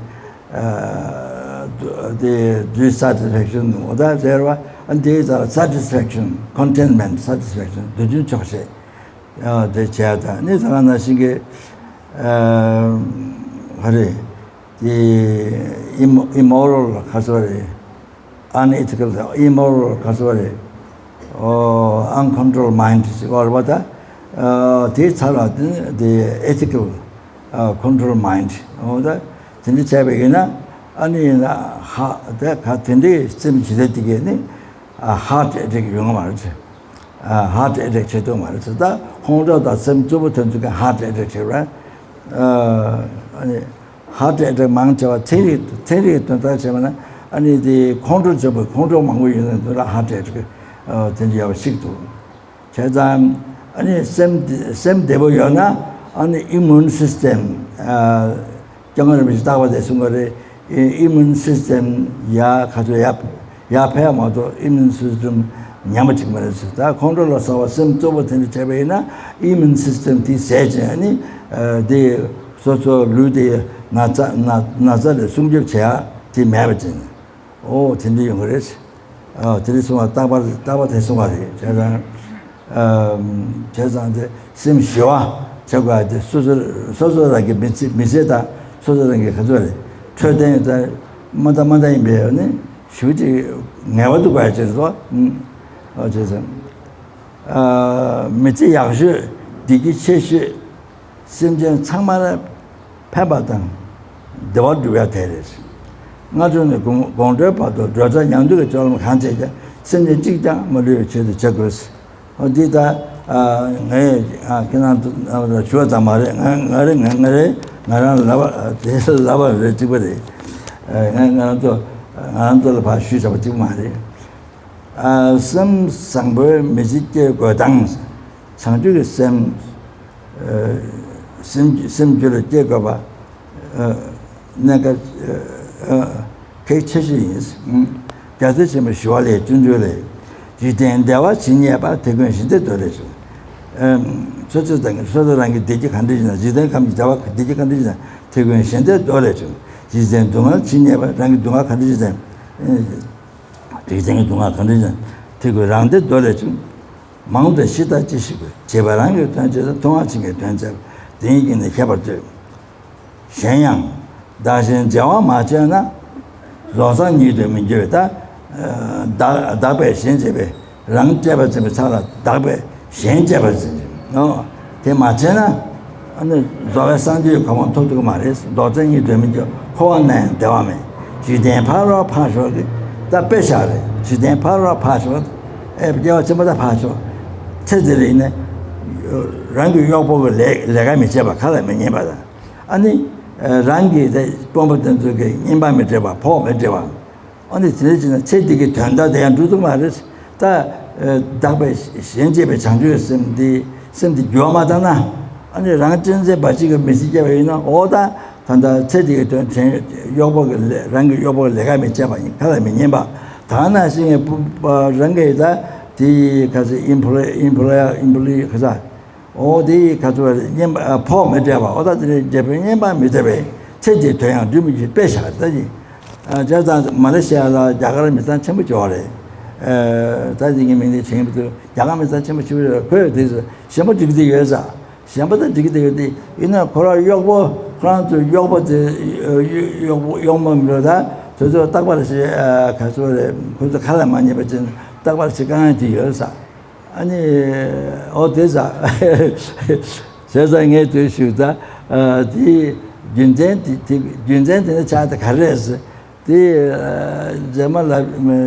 དེ་dissatisfaction འོ་ད་ཟེར་བ་ཨ་དེ་ད་satisfaction contentment satisfaction འདོད་འཇོའི་ཆོག་ཤེས་དེ་བྱས་ད་ནི་ད་ག་ནང་བཞིན་གྱི་ཧ་རེ་དེ་immoral ག་ཚོད་རེད། unethical དང་immoral ག་ཚོད་རེད། uncontrolled mind ཟེར་བ་ད་དེ་ཚར་བ་དེ་ethical ཨ། control mind འོ་ད་དེ་འདྲ་བྱས་པ་ཡིན་ན་ཨ་ནི་ཡིན་ན་ཧ་ད་ག་དེ་འདྲའི་སེམས་ཇི་ལྟ་དེ་གས་ནི་ཨ་heart attack ཡོང་གི་མ་རེད་ཟེར། ཨ་heart attack བྱེད་ཐུབ་མ་རེད་ཟེར། ད་ཁོང་ཁྲོ་དང་སེམས་རྩུབ་པོ་ཐོན་དུས་ཀྱི་heart attack བྱེད་པ། ཨ་ནི་heart attack མང་ཆེ་བ་ཚན་རིག་ཚན་རིག་དོན་དག་བྱས་པ་ན་ཨ་ནི་དེ་ཁོང་ཁྲོ་བྱེད་པ་ཁོང་ཁྲོ་མང་པོ་ཡོད་ན་དེ་ལ་heart attack དེ་འདྲ་ཡོད་པ་ཞིག་འདུག་བྱས་ཙང་ཨ་ནི་སེམས་སེམས་བདེ་པོ་ཡོད་ན་ཨ་ནི་immune system སྐྱབས་མགོན་རིན་པོ་ཆེས་རྟག་པར་དེ་གསུང་གི་རེད། immune system ཡར་ག་ཚོད་ཡར་ཡར་འཕེལ་མ་གཏོགས་immune system ཉམས་པ་ཅིག་མ་རེད་ཟེར། ད་ཁོང་ཁྲོ་ལ་སོགས་པ་སེམས་རྩུབ་པོ་དེ་འདྲ་བྱས་པ་ཡིན་ན་immune system དེ་ཟད་ཅིང་ཨ་ནི་དེ་སོ་སོ་ལུས་དེ་ན་ཚ་ན་ན་ཚ་ལས་སྲུང་སྐྱོབ་བྱེད་ཡ་དེ་མེད་པ་ཅིག་འོ་དེ་འདྲ་ཡོང་གི་རེད། ཨ་དེ་རིང་སོང་བ་རྟག་པར་རྟག་པར་དེ་སོང་བ་རེད། བྱས་ཙང་ཨ་བྱས་ཙང་དེ་སེམས་ཞི་བ་བྱེད་དགོས་དེ་སོ་སོ་སོ་སོ་རང་གི་མི་ཚེ་མི་ཚེ་དང་སོ་སོ་རང་གི་ག་ཚོད་རེད་འཕྲོད་བསྟེན་དང་མ་འདང་མ་འདང་ཡིན་པའི་ནི་ཞུ་ཅིག་ངལ་བ་འདུག་པ་བྱས་སོ། ཨ་བྱས་ཙང་ཨ་མི་ཚེ་ཡག་ཤོས་བདེ་སྐྱིད་ཆེ་ཤོས། སེམས་ཅན་ཚང་མར་ཕན་པ་དང་བདེ་བ་སྒྲུབ་ཡ་དེ་རེད། སྔ་དྲོ་ནས་དགོང་དགོང་དྲོའི་བར་དུ་བགྲོད་བྱ་ཉལ་འདུག་གི་སྤྱོད་ལམ་གང་བྱས་ཀྱང་སེམས་ཅན་གཅིག་ཀྱང་མ་ལུས་པའི་ཆེད་དུ་བྱེད་དགོས། འོ་འདི་ལྟར་ངས་ཁྱེད་རང་ཚོ་ཞུ་བ་ཙམ་མ་རེད། ང་ང་རེ་ང་ང་རེ་ང་རང་ལབ་པ་དེ་ལབ་པ་རེད་གཅིག་པ་རེད། ང་ང་རང་ཚོ་ང་རང་ཚོ་ལ་ཕར་ཞུས་བྱ་བ་གཅིག་མ་རེད། ཨ་སེམས་བཟང་པོའི་མི་ཚེ་སྐྱེལ་དགོས་དང་། བྱང་ཆུབ་ཀྱི་སེམས་ཨ་སེམས་སེམས་རྒྱུད་ལ་སྐྱེ་དགོས་པ་ཨ་གནད་འགག་ཨ་གལ་ཆེ་ཤོས་ཡིན། རྒྱལ་སྲས་ཆེན་པོ་ཞི་བ་ལྷའི་སྤྱོད་འཇུག་ལས། འཇིག་རྟེན་བདེ་བ་ཇི་སྙེད་པ། དེ་ཀུན་གཞན་བདེར་འདོད་རེ་བྱུང་། ཨ་སོ་སོ་དང་སོ་སོ་རང་གི་བདེ་སྐྱིད་གང་འདྲ་ཞིག་ན་འཇིག་རྟེན་ཁམས་ཀྱི་བདེ་བ་བདེ་སྐྱིད་གང་འདྲ་ཞིག་ན་དེ་ཀུན་གཞན་བདེར་འདོད་རེ་བྱུང་། འཇིག་རྟེན་སྡུག་བསྔལ་ཇི་སྙེད་པ། རང་གི་སྡུག་བསྔལ་གང་འདྲ་ཞིག་ན། འཇིག་རྟེན་གྱི་སྡུག་བསྔལ་གང་འདྲ་ཞིག་དེ་ཀུན་རང་བདེར་འདོད་རེ་བྱུང་། མང་དུ་ཤི་དང་ཅི་ཞིག་དགོས། བྱས་པ་རང་གི་དོན་བྱེད་ན། མཐོང་བ་ཕྱིན་གྱི་དོན་བྱེད་པ། དེ་ཉིད་ཀྱིས་ནི་ཁྱད་པར་ལྟོས། གཞན་ཡང་། བདག་གཞན་བརྗེ་བ་མ་བྱས་ན། རྫོགས་སངས་ཉིད་དུ་མི་འགྱུར་བས། ད་བདག་བདག་པས་གཞན་གཅེས་པའི། རང་གཅེས་པར་འཛིན་པའི་ཚབ་ལ་བདག་པས་གཞན་གཅེས་པར་འཛིན། ཨོ། དེ་མ་བྱས་ན། ཨ་ནི་རྫོགས་པའི་སངས་རྒྱས་ཀྱི་གོ་འཕང་ཐོབ་ཐུབ་ཀྱི་མ་རེད། རྫོགས་སངས་ཉིད་དུ་མི་འགྱུར། འཁོར་བ་ན་ཡང་བདེ་བ་མེད། འཇིག་རྟེན་ཕ་རོལ་ཕར་ཞོག་གི། ད་དཔེ་བཞག་རེད། འཇིག་རྟེན་ཕ་རོལ་ཕར་ཞོག་ཨེ་སྐྱེ་བ་ཕྱི་མ་ད་ཕར་ཞོག་ཚེ་འདི་ལ་ཡིན་ན། རང་གི་གཡོག་པོ་གི་ལས་ལས་ཀ་མི་བྱེད་པ། ཁ་ལ་མི་ཉན་པ་དང་། ཨ་ནི། རང་གི་དེ་དཔོན་པོ་དེ་ཚོ་གི་རྔན་པ་མི་སྤྲད་པ། ཕོགས་མི་སྤྲད་པ། ཨ་ནི་དེ་འདྲ་བྱས་ན་ཚེ་འདི་གི་དོན་དག་དེ་ཡང་འགྲུབ་ཐུབ་མ་རེད། ད་བདག་པས་གཞན་གཅེས་པའི་བྱང་ཆུབ་ཀྱི་སེམས་འདི་སེམས་འདི་འགྱུར་བ་མ་བཏང་ན། ཨ་ནི་རང་གཅེས་འཛིན་འབའ་ཞིག་གི་མི་ཚེ་སྐྱེལ་བ་ཡིན་ན། འོ་ད་ད་ལྟ་ཚེ་འདི་གི་དོན་དྲན་གཡོག་པོ་གི་ལས་རང་གི་གཡོག་པོ་གི་ལས་ཀ་མི་བྱེད་པ་ཡིན། ཁ་ལ་མི་ཉན་པ། ད་ནང་བཞིན་གྱི་རང་གི་ད་དེ་ག་ཚོད་ཨིམ་པོ་ལོ་ཨིམ་པོ་ལོ་ཨིམ་པོ་ལོ་ག་ཚོད། འོ་དེ་ག་ཚོད་རེད། རྔན་པ་ཕོགས་མི་སྤྲད་པ། འོ་ད་དེ་རེད། འཇིག་རྟེན་རྔན་པ་མི་སྤྲད་པས། ཚེ་འདིའི་དོན་ཡང་འགྲུབ་མི་འགྱུར། དཔེ་བཞག་ད་ཅི། བྱས་ཙང་མ་ལེ་ཤི་ཡ་ལ་རྒྱ་གར་མི་ཚང་ཆེན་པོ་ཅིག་ཡོད་རེད། ད་ཅི་ངའི་མིང་དེ་བྱེད་ཀྱི་མི་འདུག་རྒྱ་གར་མི་ཚང་ཆེན་པོ་ཅིག་ཡོད་རེད། ཁོས་དེ་ཚོ་ཞེན་པ་སྒྲིག་གི་ཡོད་ས། ཞེན་པ་ད་སྒྲིག་གི་ཡོད་དེ་ཡིན་ན་ཁོ་རང་གཡོག་པོ་ཁོ་རང་ཚོའི་གཡོག་པོ་དེ་གཡོག་པོ་གཡོག་མོ་མི་འགྲོ་ད་དེ་ཚོ་རྟག་པར་ཞིག་ག་ཚོད་རེད། ཁོ་ཚོ་ཁ་ལ་མ་ཉན་པ་ཅན་རྟག་པར་ཞིག་དཀའ་ངལ་དེ་ཡོད་ས། ཨ་ནི། ཨོ་དེ་ཟ། བྱས་ཙང་ངས་དེ་ཞུ་ད། དེ་རྒྱུ་མཚན་དེ་དེ་རྒྱུ་མཚན་དེ་ནི་ཆགས་ད་ག་རེ་རེད། དེ་རྗེས་མ་ལ་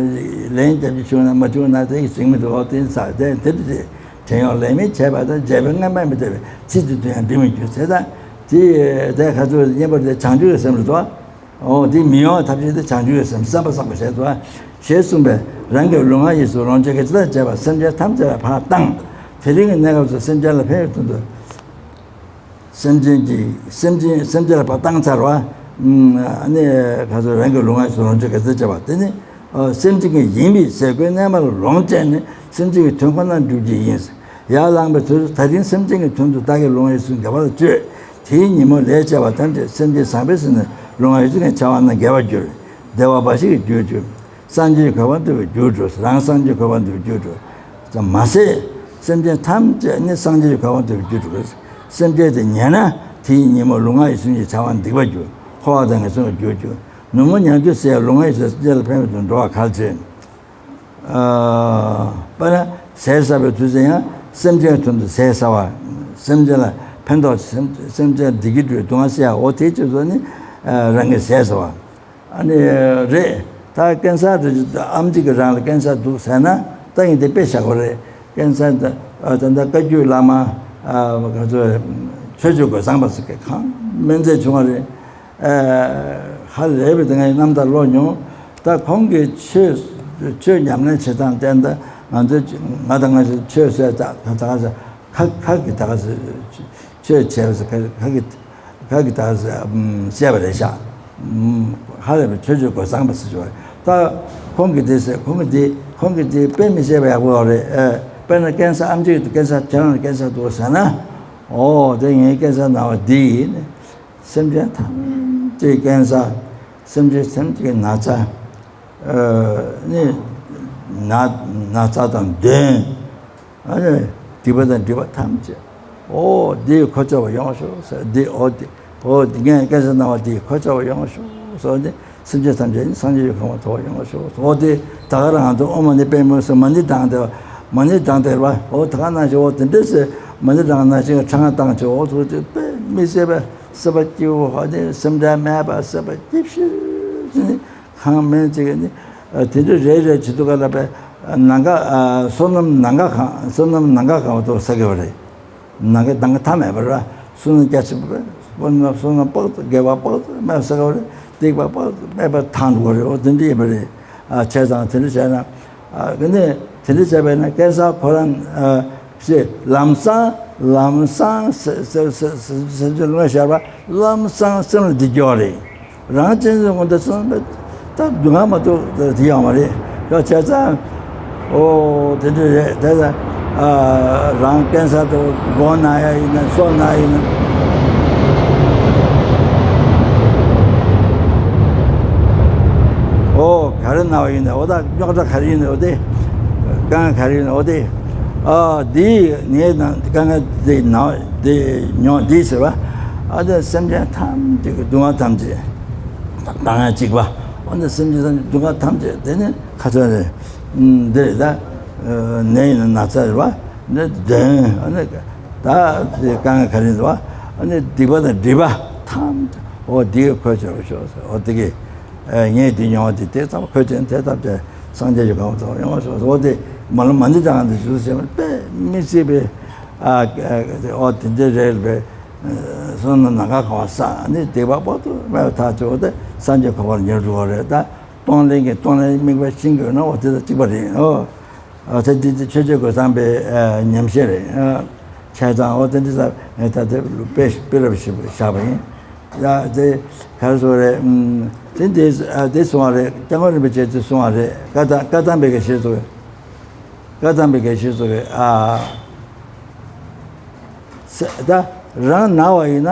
ལན་རྒྱབ་ཀྱི་བྱུང་ན་མ་བྱུང་ན་དེ་གི་ཟིང་མི་འདུག་ཨོ་དེ་ཟ་དེ་དེ་དེ་དྲན་ཡོང་ལན་མི་བྱས་པ་དང་བྱས་པའི་རྔན་པ་མི་སྤྲད་པའི་ཚེ་འདི་དུས་ཡང་འགྲིག་མི་འགྱུར་ཟེར། ད་དེ་དེ་ག་ཚོད་རྙེད་པ་དེ་བྱང་ཆུབ་ཀྱི་སེམས་རེད་དོ། འོ་དེ་མི་ཡོང་བའི་ཐབས་ཤེས་དེ་བྱང་ཆུབ་ཀྱི་སེམས་བསམ་པ་བསགས་པ་བྱས་སོ། ཞེས་གསུངས་པས། རང་གི་ལུས་ངག་ཡིད་གསུམ་ལོངས་སྤྱོད་དགེ་ཅི་ལྟར་བྱས་པ་སེམས་ཅན་ཐམས་ཅད་ལ་ཕར་བཏང་། དེ་རིང་གི་གནས་སྐབས་སུ་སེམས་ཅན་ལ་ཕན་ཡོན་དོན་དུ། སེམས་ཅན་གྱི་སེམས་ཅན་སེམས་ཅན་ལ་ཕར་བཏང་ཚར་བ། ཨ་ནི་ག་ཚོད་རང་གི་ལུས་ངག་ཡིད་གསུམ་ལོངས་སྤྱོད་དགེ་ཅི་ལྟར་བྱས་པ་དེ་ནི། སེམས་ཅན་གྱི་ཡིན་པའི་ཟས་གོས་གནས་མལ་ལོངས་སྤྱད་ནས་སེམས་ཅན་གྱི་དོན་ཁོ་ན་སྒྲུབ་ཀྱི་ཡིན། ཡར་ལངས་པའི་དུས་སུ་ད་རིང་སེམས་ཅན་གྱི་དོན་དུ་བདག་གི་ལུས་ངག་ཡིད་གསུམ་དགེ་བ་ལ་སྤྱོད། དེའི་ཉིན་མོ་ལས་བྱས་པ་ཐམས་ཅད་སེམས་ཅན་བཟང་པོས་ཟིན་ནས་ལུས་ངག་ཡིད་གསུམ་གྱི་བྱ་བ་རྣམས་དགེ་བར་འགྱུར། བདེ་བ་འབའ་ཞིག་གི་རྒྱུར་འགྱུར། སངས་རྒྱས་ཀྱི་གོ་འཕང་ཐོབ་པའི་རྒྱུར་འགྲོ། རང་སངས་རྒྱས་ཀྱི་གོ་འཕང་ཐོབ་པའི་རྒྱུར་འགྲོ། མ་ཟད་སེམས་ཅན་ཐམས་ཅད་ནི་སངས་རྒྱས་ཀྱི་གོ་འཕང་ཐོབ་པའི་རྒྱུར་འགྲོ། སེམས་ཅན་དེ་ཉལ་ན་དེའི་ཉིན་མོ་ལུས་ངག་ཡིད་གསུམ་གྱི་བྱ་བ་འདིག་པར་འགྱུར། འཁོར་བ་དང་ངན་སོང་གི་རྒྱུར་འགྱུར། ནུབ་མོ་ཉལ་དུས་ཟས་ལུས་ངག་ཡིད་གསུམ་སེམས་ཅན་ལ་ཕན་པའི་དོན་འགྲོ་བ་གལ་ཆེ། ཨ་དཔེར་ན་ཟས་ཟ་བའི་དུས་ཚོད་ཡང་སེམས་ཅན་དོན་དུ་ཟས་ཟ་བ། སེམས་ཅན་ལ་ ཕན་ཐོགས་སེམས་སེམས་ཅན་བདེ་སྐྱིད་འགྲོའི་སྡུག་བསྔལ་སེལ་ཡ་འོ་དེའི་ཆེད་དུ་ནི་རང་གིས་ཟས་ཟེར་བ། ཨ་ནི་རེད། ད་ཀན་སར་དེ་ཨེམ་ཆི་གིས་རང་ལ་ཀན་སར་འདུག་ཟེར་ན་ད་ཡིན་དེ་དཔེ་བཞག་པ་རེད། ཀན་སར་ད་ད་ལྟ་བཀའ་བརྒྱུད་བླ་མ་ག་ཚོད་ཆོས་སྤྱོད་གོས་བཟང་པ་ཟེར་མཁན་གང་སྨན་རྫས་བྱུང་བ་རེད། ཧ་ལས་པའི་དེ་ངའི་རྣམ་ཐར་ཀློག་མྱོང་། ད་ཁོང་གིས་ཆོས་ཆོས་ཉམས་ལེན་བྱེད་སྟངས་བསྟན་ད་ང་ཚོ་ང་དང་ང་ཚོ་ཆོས་ཟེར་ད་ད་ད་ཁ་ཁ་གི་ད་ག་ཆོས་བྱས་པ་ཁ་ཁ་གི་ཁ་གི་ད་བཤད་པ་རེད་ཤག་ཧ་ལས་པའི་ཆོས་སྤྱོད་གོས་བཟང་པ་ཟེར་ཆོག་ད་ཁོང་གིས་དེ་ཟེར་ཁོང་གིས་དེ་ཁོང་གིས་དེ་དཔེ་མི་བཤད་པ་ཡག་པོ་རེད། དཔེར་ན་ཀན་སར་ཨེམ་ཆི་གིས་ཀན་སར་ཁྱེད་རང་ལ་ཀན་སར་འདུག་ཟེར་ན། ཨོ་དེ་ངའི་ཀན་སར་ན་བ་འདི་ཡིན། སེམས་ཅན་ཐམས་ཅད་ཀན་སར་སེམས་ཅན་ཐམས་ཅད་ཀྱི་ན་ཚ་ནི་ན་ན་ཚ་དང་གདོན་ཨ་ནི་སྡིག་པ་དང་སྒྲིབ་པ་ཐམས་ཅད་ཨོ་འདི་འཁོར་ཆོག་པ་ཡོང་ཤོག་ཟེར། འདི་ཨོ་འདི་ཨོ་འདི་ངས་ཀན་སར་ན་བ་འདི་འཁོར་ཆོག་པ་ཡོང་ཤོག་ཟེར་ནི་སེམས་ཅན་ཐམས་ཅད་ནི་སངས་རྒྱས་ཀྱི་གོ་འཕང་ཐོབ་པ་ཡོང་ཤོག་ཨོ་དེ་ད་ག་རང་ཚོ་ཨོཾ་མ་ཎི་པདྨེ་ཧཱུྃ་ཟེར་མ་ཎི་བགྲངས་ཏེ་མ་ཎི་བགྲངས་ཏེ་རེད་པ། ཨོ་ད་ག་ནང་བཞིན་ཨོ་དེ་འདྲས་ཟེར་མ་ཎི་བགྲངས་ནང་བཞིན་ཁྲ་ང་བཏང་ཆོག་ཨོ་ཐུགས་རྗེ་དཔེ་མི་སྲིད་པ། སྲིད་པ་སྐྱིད་པོ་ཧ་ནི་སེམས་ཁྲལ་མེད་པ་སྲིད་པ་སྐྱིད་ཤོས་ནི་ཁང་སྨན་ཅིག་ནི་དེ་འདྲ་རེ་རེ་བྱེད་དུས་ག་ལ་པའི་ནང་ག་བསོད་ནམས་ནང་ག་གང་བསོད་ནམས་ནང་ག་གང་བ་དུ་ས་གི་བ་རེད། ནང་ག་ནང་ག་ཐ་མེད་པ་རེད། བསོད་ནམས་རྒྱ་ཆེ་བ་རེད། བསོད་ནམས་བསོད་ནམས་དཔག་ཏུ་དགེ་བ་དཔག་ཏུ་མེད་པ་ས་གི་བ་རེད། སྡིག་པ་དཔག་ཏུ་མེད་པ་ཐང་འགྲོ་བ་རེད། འོ་དེ་འདྲ་ཡིན་པ་རེད། བྱས་ཙང་དེ་འདྲ་བྱས་ན། ཨ་གི་ནས་དེ་འདྲ་བྱས་པས་ན་ཀན་སར་ཁོ་རང་ཨ་ཞེས་ལམ་སང་ལམ་སང་ཟེར་ཟེར་ཟེར་ཟེར་ཟེར་ལུང་ཤར་བ་ལམ་སང་སེམས་ལ་འདི་སྐྱོ་རེད། རང་གཅེས་འཛིན་ངོ་འདི་སོང་བས་ད་སྡུག་བསྔལ་མ་གཏོགས་དེ་ཡོང་བ་རེད། ཡོད་བྱས་ཙང་ཨོ་དེ་འདྲ་རེད། དེ་ལ་ཨ་རང་ཀན་སར་དུ་མགོ་ན་ཡ་ཡིན་ན་སོ་ན་ཡིན་ན་ཨོ། ག་རེ་ན་བ་ཡིན་ན་འོ་ད་རྙོག་དྲ་ག་རེ་ཡིན་ན་འོ་དེ། དཀའ་ངལ་ག་རེ་ཡིན་ན་འོ་དེ། ཨ་འདི་ངའི་ནང་དཀའ་ངལ་དེ་ན་དེ་མྱོང་འདི་ཟེར་བ། ཨ་དེ་སེམས་ཅན་ཐམས་ཅད་ཀྱི་སྡུག་བསྔལ་ཐམས་ཅད་དཀའ་ངལ་གཅིག་པ། འོ་ན་སེམས་ཅན་ཐམས་ཅད་སྡུག་བསྔལ་ཐམས་ཅད་དེ་ནི་ཁ་ཚ་རེད། འདི་རེད་ད། ནད་ཡིན་ན་ན་ཚ་རེད་བ། ནི་གདོན་ཨ་ནི་ད་དེ་དཀའ་ངལ་ག་རེ་ཡིན་ན་འདི་སྡིག་པ་དང་སྒྲིབ་པ་ཐམས་ཅད་འོ་འདི་འཁོར་ཆོག་ཤོག་འོ་དེ་གི། ངས་འདི་མྱོང་བ་དེ་དེ་ཙམ་ཁོས་ཀྱང་དེ་ལྟར་དེ་སངས་རྒྱས་ཀྱི་གོ་འཕང་ཐོབ་ཡོང་བ་སོགས་འོ་དེ་མ་ལོ་མ་འདི་དང་འདི་ཞུ་ཟེར་བ་དཔེ་མི་སྲིད་པའི་ཨ་འོ་དེ་འདྲའི་རེད་པས། སོང་ན་ནམ་མཁའ་གང་བ་ས་ནི་སྡིག་པ་དཔག་ཏུ་མེད་པ་ཐག་ཆོད་དེ་སངས་རྒྱས་གོ་འཕང་ཉེར་དྲུག་པ་རེད་ད། གཏོང་ལེན་གྱི་གཏོང་ལེན་དམིགས་པ་ཤིང་གི་ནོ་འོ་དེ་དང་གཅིག་པ་རེད་འོ། ཨ་ད་འདི་འདི་ཆོས་རྗེ་གོས་བཟང་པའི་ཨ་ཉམས་བཞེས་རེད། ཨ་བྱས་ཙང་འོ་དེ་འདི་ས་ངས་ད་དེ་དཔེ་དཔེ་རབ་ཞིག་བཞག་པ་ཡིན། ཡ་དེ་ག་རེ་ཟེར་བ་རེད། ཨམ་དེ་འདི་ཨ་དེ་གསུང་བ་རེད། སྐྱབས་མགོན་རིན་པོ་ཆེ་དེ་གསུང་བ་རེད། བཀའ་ཐང་བཀའ་ཐང་པའི་ག་ཞེས་སོ། བཀའ་ཐང་པའི་ག་ཞེས་སོ་རེད། ཨ་ད་རང་ན་བ་ཡིན་ན།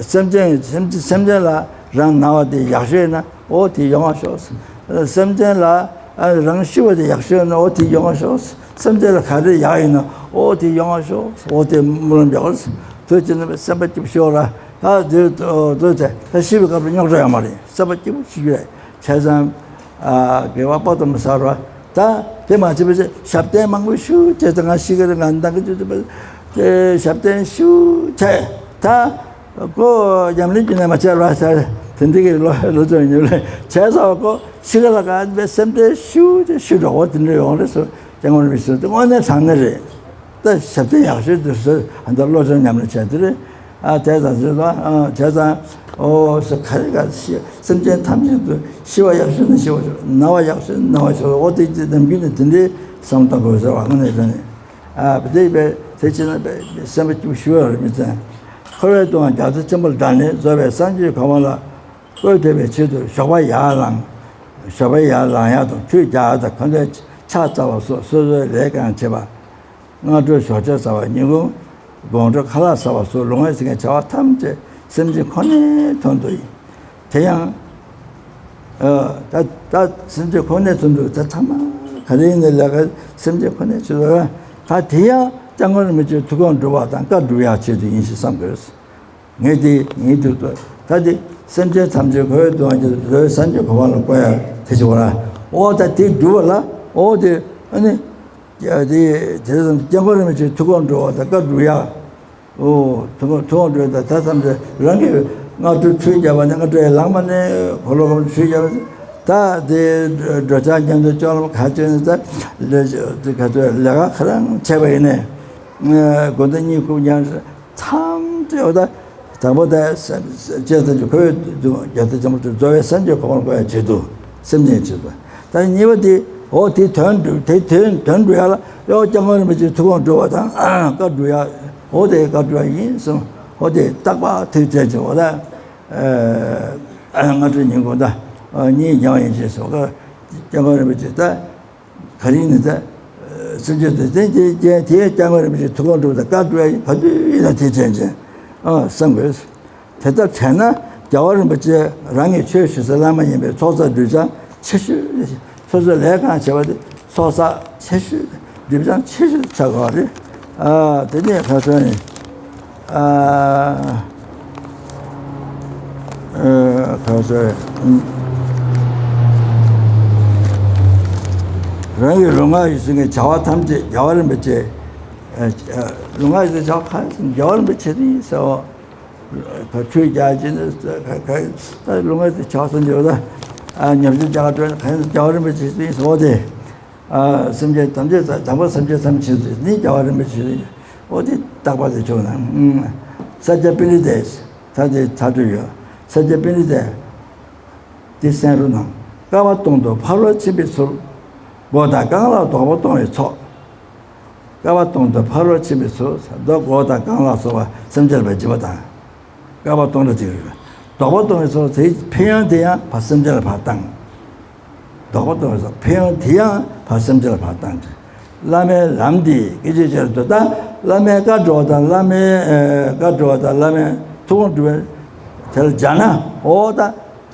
སེམས་ཅན་སེམས་སེམས་ཅན་ལ་རང་ན་བ་དེ་ཡག་ཤོས་ཡིན་ན་འོ་དེ་ཡོང་བ་ཤོག་སེམས་ཅན་ལ་རང་ཤི་བ་དེ་ཡག་ཤོས་ཡིན་ན་འོ་དེ་ཡོང་བ་ཤོག་སེམས་ཅན་ལ་ག་རེ་ཡག་ཡིན་ན་འོ་དེ་ཡོང་བ་ཤོག་འོ་དེ་སྨོན་ལམ་རྒྱག་དགོས། དུས་ཅི་ན་སེམས་པ་སྐྱིད་པོ་ཤོག་ར། ད་དེ་དུས་ཚེ་ད་ཤི་བའི་སྐབས་ལ་རྙོག་དྲ་ཡོད་མ་རེད། སེམས་པ་སྐྱིད་པོ་ཤི་རྒྱུ་རེད། བྱས་ཙང་། དགེ་བ་དཔག་ཏུ་མི་ཟ་བར་ད་དེ་མ་བྱས་པའི་ཞབས་བརྟན་མང་པོ་ཞུ་བྱས་ཙང་ང་ཤི་གི་རེད། ང་འདང་གི་འདུག་ཟེར་བ་དེ་ཞབས་བརྟན་ཞུ་བྱས་ད་ཁོ་ཉམས་ལེན་གྱི་ནས་མ་བྱས་ར་ཟེར་དེ་འདི་གི་ལོ་ལོ་ཚོད་ཉུལ་ལས་བྱས་ཙང་ཁོ་ཤི་གི་ལ་ག་བའི་སེམས་བརྟན་ཞུ་བྱས་ཤི་འགྲོ་བ་དེ་འདྲ་ཡོང་རེད་ཟེར། སྐྱབས་མགོན་རིན་པོ་ཆེ་དེ་དངོས་གནས་དྲང་གནས་རེད། ད་ཞབས་བརྟན་ཡག་ཤོས་དེ་ཚོ་ཨ་ད་བློ་སྦྱོང་ཉམས་ལེན་བྱས་དེ་རེད། ཨ་དེ་ཙམ་ཞིག་ལ་ཨ་བྱས་ཙང་ཨོ་ཟེར་ག་རེ་ག་ཤི་སེམས་ཅན་ཐམས་ཅད་དུ་ཤི་བ་ཡག་ཤོས་ནི་ཤི་བ་ཤོག་ན་བ་ཡག་ཤོས་ནི་ན་བ་ཤོག་འོ་དེ་དེ་ནམ་རྒྱུན་ནས་དེ་འདྲའི་བསམ་བཏང་དགོས་ཟེར་བ་ང་ནས་དྲན་ནས་ཨ་བདེ་བའི་དེ་ཕྱིན་ན་སེམས་པ་སྐྱིད་པོ་ཞུ་བ་རེད་མི་ཚན། འཁོར་བའི་སྡུག་བསྔལ་རྒྱ་མཚོ་ཆེན་པོ་བསྒྲལ་ནས་རྫོགས་པའི་སངས་རྒྱས་གོ་འཕང་ལ་བཀོད་ཐུབ་པའི་ཆེད་དུ་ཞོགས་པ་ཡར་ལངས། ཞོགས་པ་ཡར་ལངས་ཡག་དང་ཁྲུས་རྒྱག་ཡག་དང་འཁོན་འདས་ཕྱག་འཚལ་བ་སོགས་སོ་སོའི་ལས་གང་བྱེད་པ། སྔ་དྲོ་ཞོགས་ཇ་ཟ་བ། ཉིན་གུང་དགོང་དྲོ་ཁ་ལག་ཟ་བ་སོགས་ལོ་ངོ་ཟིན་མཁན་བྱ་བ་ཐམས་ཅད་སེམས་ཅན་ཁོ་ནའི་དོན་དུ་ཡིན། དེ་ཡང་། ཨ་ད་ད་སེམས་ཅན་ཁོ་ནའི་དོན་དུ་ད་ཐ་མ་ག་རེ་ཡིན་ནའི་ལས་ཀ་སེམས་ཅན་ཁོ་ནའི་ཆེད་དུ་ད་དེ་ཡང་སྐྱབས་མགོན་རིན་པོ་ཆེའི་ཐུགས་དགོངས་འགྲུབ་པ་དང་བཀའ་སྒྲུབ་ཡག་ཆེད་དུ་ཡིན་ཞེས་བསམ་དགོས། ངས་དེ་ངས་དུས་ད་དེ་སེམས་ཅན་ཐམས་ཅད་ཁོའི་སྡུག་བསྔལ་གྱི་རོའི་སངས་རྒྱས་གོ་འཕང་ལ་བཀོད་ཡག་དེ་ཞིག་བ་ལ་ཨོ་ད་དེ་སྒྲུབ་པ་ལ་ཨོ་དེ་ཨ་ནི། ཡ་དེ་དེ་ཙམ་སྐྱབས་མགོན་རིན་པོ་ཆེའི་ཐུགས་དགོངས་འགྲུབ་པ་དང་བཀའ་སྒྲུབ་ཡག་ཨོ། ཐུབ་དབང་ཐུབ་དབང་སྒྲོལ་དང་ད་ཐམས་ཅད་རང་གི་སྔ་དྲོ་ཁྲུས་བརྒྱབ་པ་ནས། སྔ་དྲོ་ཡར་ལངས་པ་ནས་འཁོར་ལོ་སྒམ་ཁྲུས་བརྒྱབ་པ། ད་དེ་འགྲོ་འཆག་མཉམ་དུ་སྤྱོད་ལམ་ག་ཅི་ནས་ད་ལས་དེ་ག་ཚོད་ལས་ཀ་ག་རང་བྱས་པ་ཡིན་ནས། དགོན་བདག་གཉིས་ཁུག་ཉང་ཐམས་ཅད་འོ་ད་དང་པོ་ད་སེམས་ཅན་ཐམས་ཅད་ཁོའི་སྡུག་བརྒྱད་དང་བཅུ་མ་དྲུག་རྫོགས་པའི་སངས་རྒྱས་གོ་འཕང་བཀོད་ཡ་ཆེད་དུ་སེམས་ཅན་ཆེད་དུ། ད་གཉིས་པ་དེ་འོ་དེ་དོན་འགྲུབ། དེ་དོན་དོན་འགྲུབ་ཡ་ལ་ཡོ་སྐྱབས་མགོན་རིན་པོ་ཆེ་ཐུགས་དགོངས་སྒྲུབ་པ་དང་བཀའ་སྒྲུབ་ཡ། འོ་དེ་བཀའ་སྒྲུབ་ཡ་ཡིན་གསུངས། འོ་དེ་རྟག་པར་ཐུགས་བརྩེ་ཆེ་འོ་ད། ཨ། སྔ་དྲོ་ཉིན་གུང་ད་གཉིད་ཉལ་བ་ཡིན་ཞེས་སོགས་ཀ། སྐྱབས་མགོན་རིན་པོ་ཆེ་ད་ག་རེ་ཡིན་ནི་ད། སེམས་ཅན་དེ་བསྟན་གྱི་རྒྱན་དེའི་སྐྱབས་མགོན་རིན་པོ་ཆེ་ཐུགས་དགོངས་སྒྲུབ་དང་བཀའ་སྒྲུབ་ཡ་ག་དུས་ཡིན་ན་དེ་དྲན་ཅན་ཨ་བསམ་དགོས། དེ་ལྟར་དྲན་ན་རྒྱལ་བ་རིན་པོ་ཆེ་རང་གི་ཆོས་ཞུ་སའི་བླ་མ་ཡིན་པས་ཚོགས་བསགས་སྒྲིབ་སྦྱང་ཆེ་ཤོས། སོ་སོའི་ལས་གང་བྱས་པ་དེ་ཚོགས་བསགས་ཆེ་ཤོས། སྒྲིབ་སྦྱང་ཆེ་ཤོས་ཆགས་དགོས་པ་རེད། ཨ། དེ་ནས་ཁ་སང་ནས། ཨ། ཨ། ཁ་སང་། རང་གི་ལུས་ངག་ཡིད་གསུམ་གྱི་བྱ་བ་ཐམས་ཅད་རྒྱལ་བ་རིན་པོ་ཆེ། ཨ། ལུས་ངག་ཡིད་གསུམ་བྱ་བ་ཁ་རྒྱལ་བ་རིན་པོ་ཆེ་ཡིན་ཟེར་བ། ཁ་ཁྲུས་རྒྱག་བྱས་ནས་ཁ་ཁ་ད་ལུས་ངག་དེ་ཆགས་སོང་། འཇོག་ད་ཨ་ཉམས་ཞིབ་རྒྱག་འགྲོ་ན་གང་ཡིན་རྒྱལ་བ་རིན་པོ་ཆེ་ཟེར་ཡིན་ཟེར་བ་དེ། ཨ། སེམས་ཅན་ཐམས་ཅད་དང་པོ་སེམས་ཅན་ཐམས་ཅད་ནི་རྒྱལ་བ་རིན་པོ་ཆེ་ཟེར་ཡིན། འོ་དེ་རྟག་པ་དེ་ཆོག་ན། ཨུམ། ས་སྐྱ་པཎྜི་ཏས་ད་དེ་ཚར་གྲུབ་ཡོད། ས་སྐྱ་པཎྜི་ཏས་དེ་གསན་རོགས་གནང་། བསྐལ་པ་སྟོང་དུ་ཕ་རོལ་ཕྱིན་པའི་ཚུལ། མགོ་དང་རྐང་ལག་རྡོག་པ་གཏོང་བའི་ཚོགས། བསྐལ་པ་སྟོང་དུ་ཕ་རོལ་ཕྱིན་པའི་ཚུལ། ད་མགོ་དང་རྐང་ལག་སོགས་པ་སེམས་ཅན་ལ་སྦྱིན་པ་དང་། བསྐལ་པ་སྟོང་དུ་ཅིག་རེད། རྡོག་པ་གཏོང་བའི་ཚུལ་དེའི་ཕན་ཡོན་དེ་ཡང་ཕར་སེམས་ཅན་ལ་ཕར་བཏང་། རྡོག་པ་གཏོང་བའི་ཚུལ་ཕན་ཡོན་དེ་ཡང་ཕར་སེམས་ཅན་ལ་ཕར་བཏང་། བླ་མའི་ལམ་འདི་སྐད་ཅིག་ཅར་དུ། ད་བླ་མའི་བཀའ་སྒྲོགས་དང་བླ་མའི་ཨེ་བཀའ་སྒྲོགས་དང་བླ་མའི་ཐུགས་དགོངས་སྒྲུབ་པའི་དེ་ལ་སྦྱར་ན། འོ་ད།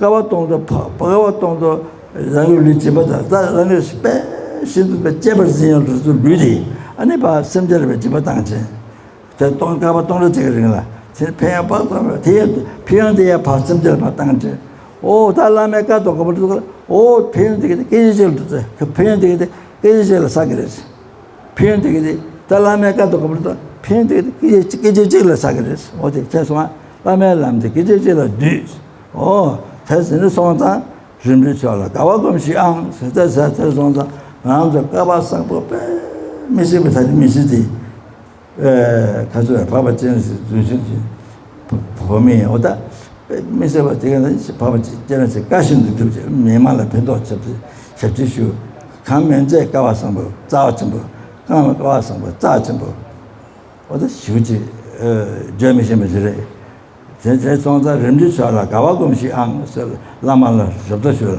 བསྐལ་པ་སྟོང་དུ་ཕ་བསྐལ་པ་སྟོང་དུ་རང་གི་ལུས་སྦྱིན་པ་དང་། ད་རང་གི་དཔེ་ཤིན་ཏུ་དཔེ་གཅེས་པར་འཛིན་ཡང་དུ་ལུས་དེ་ཨ་ནི་ཕར་སེམས་ཅན་ལ་སྦྱིན་པ་བཏང་ཅིང་། དེ་སྟོང་བསྐལ་པ་སྟོང་ཕྲག་གཅིག་གི་རིང་ལ་དེ་ཕན་ཡོན་དཔག་ཏུ་མེད་པ་དེ་ཡང་ཕན་ཡོན་དེ་ཡང་ཕར་སེམས་ཅན་ལ་ཕར་བཏང་ཅིང་། འོ་ད་བླ་མའི་བཀའ་དང་དགོངས་པ་འདུག་ག་ལ། འོ་ཕན་ཡོན་དེ་གི་དེ་སྐད་ཅིག་ཅར་དུ་ཕན་ཡོན་དེ་གི་དེ་སྐད་ཅིག་ཅར་ལ་བསགས་ཀྱི་རེད། ཕན་ཡོན་དེ་གི་དེ་ད་བླ་མའི་བཀའ་དང་དགོངས་པ་འདུག་ག་ལ། ཕན་ཡོན་དེ་གི་དེ་སྐད་ཅིག་སྐད་ཅིག་གཅིག་ལ་བསགས་ཀྱི་རེད། འོ་དེ་དེ་སོང་བ། བླ་མའི་ལམ་དེ་སྐད་ཅིག་གཅིག་ལ་འདུས། འོ། དེ་ཟིན་ནས་སོང་ཙང་རིམ་གྲོ་མཆོག་ལ་དགའ་བ་སྒོམས་ཤིག་ཨང་ཟེར། ད་ཟེར་དེར་སོང་ཙང་ང་ཚོ་བསྐལ་པ་བཟང་པོ་དཔེ་མི་སྲིད་པའི་ད་ནི་མི་སྲིད་དེ། ཨེ། ཁ་ཚོད་འཕགས་པ་སྤྱན་རས་གཟིགས་རྫུན་ཤོད་ཀྱི་བུ་མི་ཡིན། འོ་ད་དཔེ་མི་སྲིད་པ་དེ་ག་ནི་འཕགས་པ་སྤྱན་རས་གཟིགས་བཀའ་བཞིན་དུ་སྒྲུབ་ཀྱི་མི་མང་ལ་ཕན་ཐོགས་ཞབས་ཕྱི་ཞབས་ཕྱི་ཞུ། གང་མན་ཚད་བསྐལ་པ་བཟང་པོ་རྩ་བ་ཆེན་པོ། གང་ལ་བསྐལ་པ་བཟང་པོ་རྩ་ཆེན་པོ། འོ་ད་ཞུ་ཅིག་བརྗོད་མི་ཤེས་པ་ཞིག་རེད། དེ་དེ་སོང་ཙང་རིམ་གྲོ་མཆོག་ལ་དགའ་བ་སྒོམས་ཤིག་ཨང་ཟེར། བླ་མ་ལ་ཞབས་ཏོག་ཞུ་ལ་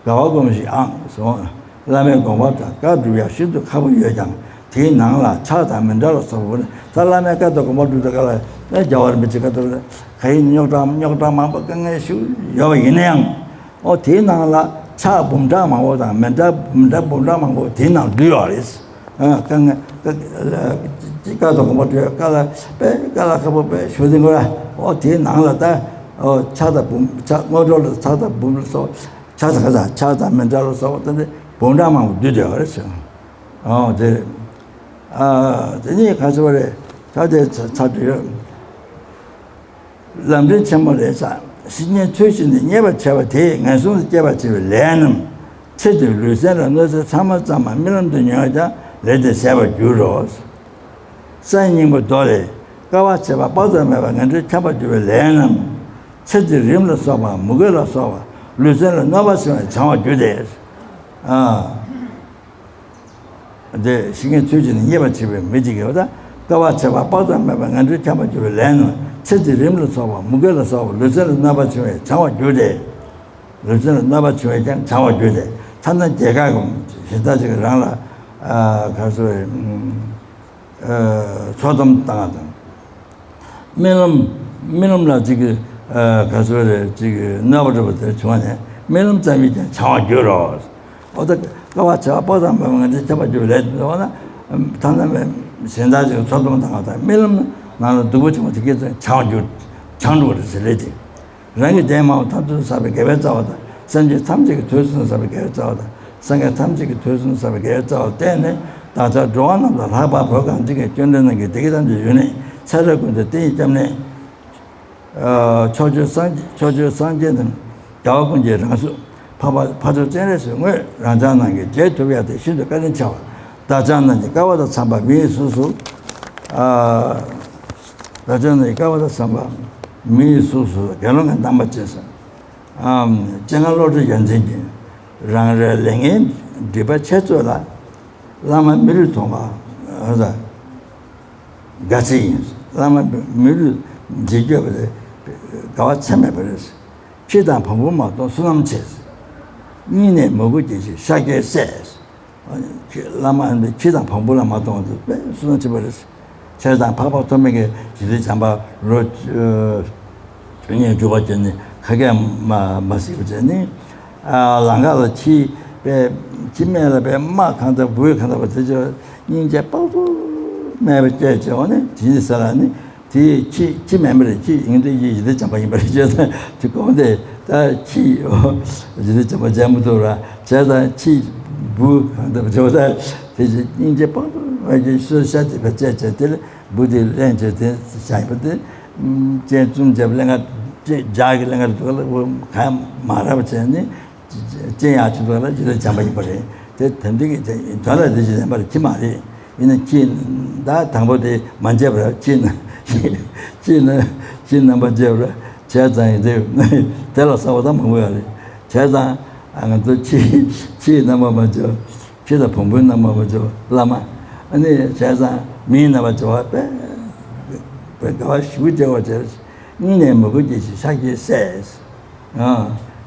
དགའ་བ་སྒོམས་ཤིག་ཨང་གསུངས། བླ་མའི་དགོངས་པ་དང་བཀའ་སྒྲུབ་ཡག་ཤིན་ཏུ་ཁག་པོ་ཡོད་ཀྱང་དེའི་ནང་ལ་ཆགས་དང་མི་འདྲ་ལ་སོགས་པ་ད་བླ་མའི་བཀའ་དང་དགོངས་པ་སྒྲུབ་དུས་སྐབས་ལ་རྒྱལ་བ་རིན་པོ་ཆེ་བཀའ་སྒྲུབ་ག་ཡིན་རྙོག་དྲ་རྙོག་དྲ་མང་པོ་དཀའ་ངལ་ཞིག་ཡོད་པ་ཡིན་ན་ཡང་། འོ་དེའི་ནང་ལ་ཆགས་འབུམ་ཕྲག་མང་པོ་དང་མི་འདྲ་མི་འདྲ་འབུམ་ཕྲག་མང་པོ་དེའི་ནང་འདུས་ཡོད་རེད། ཨ། བཀའ་ང་བཀའ་བཀའ་དང་དགོངས་པ་སྒྲུབ་བཀའ་ལ་དཔེ་བཀའ་ལ་ཁ་པོ་དཔེ་ཞུ་དེ་དགོས་ར། འོ་དེའི་ནང་ལ་ད་འོ་ཆགས་དང་འབུམ་ཆགས་སྔོན་འགྲོ་ལ་ཆགས་དང་འབུམ་ལ་སོགས་ཆགས་དང་ཆགས་དང་མི་འདྲ་ལ་སོགས་ད་ནི་འབུམ་ཕྲག་མང་པོ་འདུས་ཡོད་རེད་ཟེར། འོ་དེ་རེད། ཨ། དེ་ནི་ག་ཚོད་རེད། ད་དེ་ཚ་ཚ་དུས་ཡོད། ལམ་རིམ་ཆེན་མོ་ལས་ས། བཤེས་གཉེན་ཚུལ་བཞིན་དུ་མཉེས་པར་བྱ་བ་དེས་ངན་སོང་དུ་སྐྱེ་བར་བྱེད་པའི་ལས་རྣམས་ཚེ་འདིར་ལུས་སེམས་ལ་གནོད་འཚེ་ཚང་མ་ཙམ་མ་རྨི་ལམ་དུ་མྱོང་ཡང་ཀྱང་ལས་དེ་ཟད་པར་འགྱུར་རོ། སའི་སྙིང་པོ་མདོ་ལས། དཀའ་བ་བྱེད་པ་དཔག་ཏུ་མེད་པ་ངན་འགྲོར་འཁྱམས་པར་འགྱུར་བའི་ལས་རྣམས་ཚེ་འདིར་རིམས་ལ་སོགས་པ་མུ་གེ་ལ་སོགས་པ་ལུས་སེམས་ལ་གནོད་པ་བྱུང་བས་བྱང་བར་འགྱུར་ཏེ། ཨ། དེ་བཤེས་གཉེན་ཚུལ་བཞིན་དུ་མཉེས་པར་བྱེད་པའི་མི་དེ་གིས་ད་དཀའ་བ་བྱེད་པ་དཔག་ཏུ་མེད་པ་ངན་འགྲོར་འཁྱམས་པར་འགྱུར་བའི་ལས་རྣམས་ཚེ་འདིར་རིམས་ལ་སོགས་པ་མུ་གེ་ལ་སོགས་པ་ལུས་སེམས་ལ་གནོད་པ་བྱུང་བས་བྱང་བར་འགྱུར་ཏེ། ལུས་སེམས་ལ་གནོད་པ་བྱུང་བས་ཀྱང་བྱང་བར་འགྱུར་ཏེ། ཐ་ན་རྒྱལ་ཁབ་ཀྱི་གཞན་དག་ཅིག་རང་ལ་ག་ཚོད་ཚོགས་གཏམ་བཏང་བ་དང་། རྨི་ལམ། རྨི་ལམ་ལ་ཅིག་གི་ག་ཚོད་རེད་ཅིག་གི་གནོད་པ་འགྲོ་བ་དེ་བྱུང་བ་ནས་རྨི་ལམ་ཙམ་ཡིན་ཀྱང་བྱང་བར་འགྱུར་རོ། འོ་ད་དཀའ་བ་བྱེད་པ་དཔག་ཏུ་མེད་པ་ངན་འགྲོར་འཁྱམས་པར་འགྱུར་བའི་ལས་དེ་འདྲ་བ་ན། ཐ་ན་གཞན་དག་ཅིག་ཚོགས་གཏམ་དང་དང་རྨི་ལམ་ནང་ལ་སྡུག་པོ་བྱུང་བ་དེ་སྐད་ཅིག་བྱང་འགྱུར་བྱང་འགྲོ་བ་རེད་ཟེར་ལས་དེ། རང་གི་དེ་མང་བ་མཐར་ཐུག་ཏུ་བསགས་པའི་དགེ་བའི་རྩ་བ་དང་སེམས་ཅན་ཐམས་ཅད་ཀྱི་དོན་གསུམ་དུ་བསགས་པའི་དགེ་བའི་རྩ་བ་དང་སངས་རྒྱས་ཐམས་ཅད་ཀྱི་དོན་གསུམ་དུ་བསགས་པའི་དགེ་བའི་རྩ་བ་བརྟེན་ནས་བདག་ཅག་འགྲོ་བ་རྣམས་དང་ལྷག་པར་བོད་གངས་ཅན་གྱི་སྐྱོན་བྲལ་རྣམས་ཀྱི་བདེ་སྐྱིད་ཐམས་ཅད་ཡུན་རིང་ ཚེ་རབས་ཀུན་ཏུ་བསྟན་བཅོས་རྣམས། ཕྱོགས་བཅུའི་སངས་ཕྱོགས་བཅུའི་སངས་རྒྱས་རྣམས། རྒྱལ་བ་ཀུན་གྱི་རང་གཟུགས་འཕགས་པ་འཕགས་མཆོག་སྤྱན་རས་གཟིགས་དངོས་རང་བྱུང་རྣམས་ཀྱིས་མཇལ་ཐུབ་ཡག་དེ་ཤིན་ཏུ་བཀའ་དྲིན་ཆེ་བ། བདག་ཅག་རྣམས་ཀྱི་སྐལ་བ་དང་འཚམས་པ་མིའི་གཟུགས་སུ། བདག་ཅག་རྣམས་ཀྱི་སྐལ་བ་དང་འཚམས་པ་མིའི་གཟུགས་སུ་དགེ་སློང་གི་རྣམ་པ་ཅན་སོང་། སྤྱན་སྔར་བློ་གྲོས་རྒྱལ་མཚན་གྱིས། རང་རེའི་ལས་ངན་སྒྲིབ་པ་ཆེ་ཚོད་ལ། བླ་མ་མི་ལུས་མཐོང་བ། དགའ་ཚིག་ཡིན། བླ་མ་མི་ལུས་མཇལ་རྒྱུ་བ་དེ་དགའ་བ་ཚད་མེད་པ་རེད། ཁྱི་དང་བོང་བུ་མ་གཏོགས་བསོད་ནམས་ཆེ། སྙིང་ནས་མོས་གུས་སྐྱེ་ཞིང་ཤཱཀྱའི་སྲས། བླ་མ་ཁྱི་དང་བོང་བུ་ལ་མ་གཏོགས་དེ་དཔེ་བསོད་ནམས་ཆེ་བ་རེད། བྱས་ཙང་འཕགས་པ་ཐོགས་མེད་ཀྱི་རྗེ་བཙུན་བྱམས་པ་ལོ་བཅུ་གཉིས་འཇུག་པ་བྱས་ནས་ཁ་སྐད་མ་མ་གཟིགས་པ་བྱས་ནས། ལམ་ཁ་ལ་ཁྱི་པས་ཁྱི་སྨད་ལ་པས་དམག་གང་འཐབ་འབུ་གང་འཐབ་པ་དེ་ཚོ་སྙིང་རྗེ་དཔག་ཏུ་མེད་པ་སྐྱེས་བྱས་འོ་ནས་དེ་ནི་ས་ལ་ནི་དེ་ཁྱི་ཁྱི་མེད་པ་རེད། ཁྱི་ཡིན་དུས་ཡིན་ཡིན་དུ་བྱམས་པ་ཡིན་པ་རེད། བྱས་ཙང་དེ་དགོངས་ཏེ་ད་ཁྱི་ཡིན་དུ་བྱམས་པ་མཇལ་མི་ཐུབ་ར། བྱས་ཙང་ཁྱི་འབུ་གང་འཐབ་པ་བྱས་པ་ད་དེ་ཚོ་སྙིང་རྗེ་དཔག་ཏུ་མེད་ཀྱི་ཤོ་ཤ་དེ་པ་སྐྱེས་བྱས་དེ་ལ། འབུ་དེ་ལེན་བྱས་དེ་བྱས་པ་དེ། སྤྱན་བཙུམ་བྱས་པ་ལེན་ག་ལྗགས་ཀྱི་ལེན་ག་འདུག་ལ་འོ་ག་མ་རབ་བྱས་ནས་སྤྱན་ཡར་ཕྱིན་འདུག་ལ་རྗེ་བཙུན་བྱམས་པ་ཡིན་པ་རེད། དེ་དམ་ཚིག་གི་དོན་ལ་དེ་ཅི་ལེན་པར་ཁྱི་མ་རེད། ཡིན་ན་ཁྱི་ད་དང་པོ་དེ་མ་བྱས་པར་ཁྱི་ན་ཁྱི་ན་ཁྱི་རྣམ་པ་བྱས་པར་བྱས་ཙང་ཡིན་དེ་དེ་ལ་ས་བ་ད་མང་པོ་ཡོད་རེད། བྱས་ཙང་ང་ཚོ་ཁྱི་ཁྱི་རྣམ་པ་མ་བྱས། ཁྱི་དང་བོང་བུའི་རྣམ་པ་མ་བྱེད་པ་བླ་མ། ཨ་ནི་བྱས་ཙང་མིའི་རྣམ་པ་བྱེད་པ་དཔེ་དགའ་བ་ཞེ་པོ་སྐྱེ་བ་བྱས། སྙིང་ནས་མོས་གུས་སྐྱེ་ཞིང་ཤཱཀྱའི་སྲས།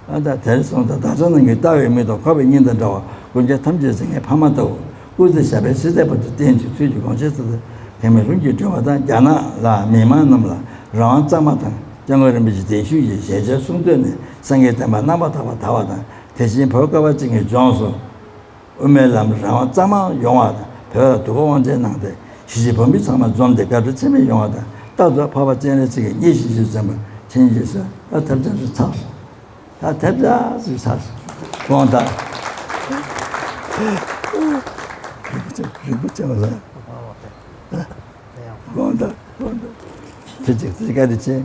ཨ་ད་དེར་སོང་ཙང་བདག་ཅག་རྣམས་ཀྱི་ལྟ་བའི་མིག་དང་འཁོར་བའི་སྙིང་དང་འདྲ་བ་ཀུན་མཁྱེན་ཐམས་ཅད་གཟིགས་ངེས་ཕ་མ་ལྟ་བུ། སྐུ་ཚེ་ཞབས་པད་སྲིད་མཐའི་བར་དུ་བརྟན་ཅིང་ཚུལ་གྱིས་དགོངས་ཤིག་ཟེར་ཏེ། ཐེག་དམན་ལྷུན་གྱིས་གྲུབ་པ་དང་རྒྱ་ནག་ལ་མི་མང་རྣམས་ལ་རང་དབང་གཙང་མ་དང་། སྐྱབས་མགོན་རིན་པོ་ཆེ་བདེན་བཞུགས་ཀྱི་ཞལ་ཆད་གསུང་བཏོན་ནས་སངས་རྒྱས་བསྟན་པ་རྣམ་པར་དག་པར་དར་བ་དང་། དེ་བཞིན་བོད་ཀ་བ་ཅན་གྱི་ལྗོངས་སུ། དབུ་མའི་ལམ་རང་དབང་གཙང་མ་ཡོང་བ་དང་། བོད་ལ་དུས་འཁོར་དབང་ཆེན་གནང་སྟེ་གཞིས་བྱེས་བོད་མི་ཚང་མ་འཛོམས་ཏེ་དགའ་སྤྲོ་ཚད་མེད་ཡོང་བ་དང་། རྟག་ཏུ་འཕགས་པ་སྤྱན་རས་གཟིགས་ཀྱི་མཉེས་གཤིན་རྗེ་བཙུན་པ་མཁྱེན་ཅིང་གསོལ། ད་ཐབས་ཆག་ཚུལ་ཚར་སོང་། ད་ཐབས་ཆག་ཚུལ་ཚར་སོང་། དགོངས་དག། རིན་པོ་ཆེ་རིན་པོ་ཆེ་བ་ལ་དགོངས་དག་དགོངས་དག། དེ་གཅིག་དེ་ག་དེ་ཆེ།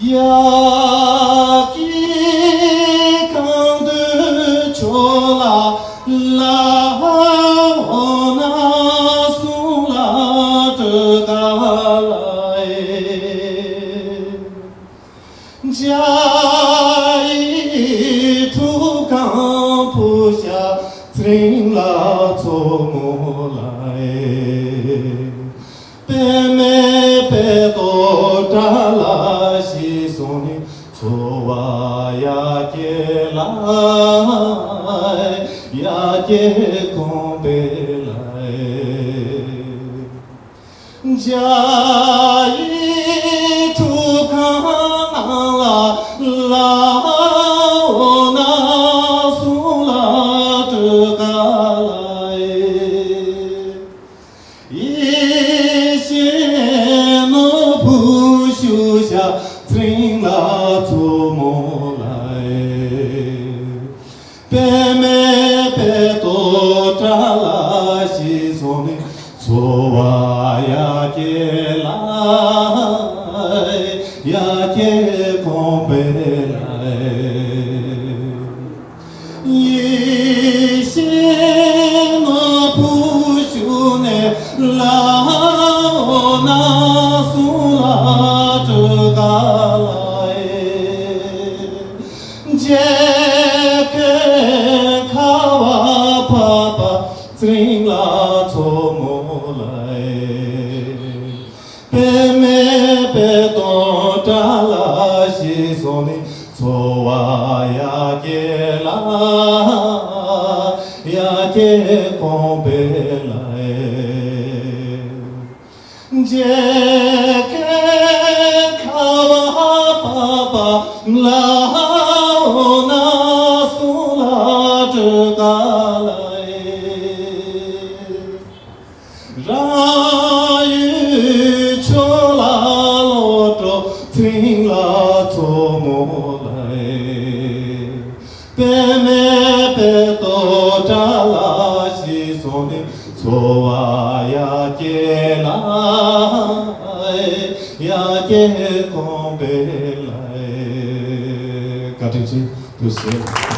ཡ། ཡ་ཀི་གང་འདོད་ཆོག་ལ་ལ་འོ་ན་སུ་ལ་དྲི་ག་ལ་ཨེ། འཇའ་ཡི་ཁྲུ་གང་ཕུ་ཤ་ཚིང་ལ་མཚོ་མོ་ལ་ཨེ། པདྨའི་དཔལ་དུ་བཀྲ་ལ་ཞེས་གསུངས་ནས་འཚོ་བ་ཡར་སྐྱེལ་ལ་ཡར་སྐྱེལ་གོང་འཕེལ་ལ། འཇའ་ཡི་ཁྲུ་གང་ནང་ལ་ལ་འོ་ན་སུ་ལ་དྲི་ག་ལ་ཨེ། ཡེ་ཤེས་ནོར་བུ་ཞུ་ཞག་ཚིང་ལ་མཚོ་མོ་ལ་ཨེ། པདྨའི་དཔལ་དུ་བཀྲ་ལ་ཞེས་གསུངས་ནས་འཚོ་བ་ཡར་སྐྱེལ་ལ་ཡར་སྐྱེལ་གོང་འཕེལ་ལ། ཡེ་ཤེས་ནོར་བུ་ཞུ་ནས་ལ་འོ་ན་སུ་ལ་དྲི་ག་ལ་ཨེ། འཇའ་གི་ཁ་བ་འཕགས་པ་ཚིང་ལ་མཚོ་མོ་ལ་ཨེ། པདྨའི་དཔལ་དུ་བཀྲ་ལ་ཞེས་གསུངས་ནས་འཚོ་བ་ཡར་སྐྱེལ་ལ་ཡར་སྐྱེལ་གོང་འཕེལ་ལ་ཨེ། འཇའ་གི་ཁ་བ་འཕགས་པ་ལ་འོ་ན་སུ་ལ་དྲི་ག་ལ་ཨེ། རང་ཡུལ་ཕྱོགས་ལ་བློ་གྲོས་ཚིང་ལ་མཚོ་མོ་ལ་ཨེ། པདྨའི་དཔལ་དུ་བཀྲ་ གོང་འཕེལ་ལ། བཀའ་དྲིན་ཆེ། ཐུགས་རྗེ་ཆེ།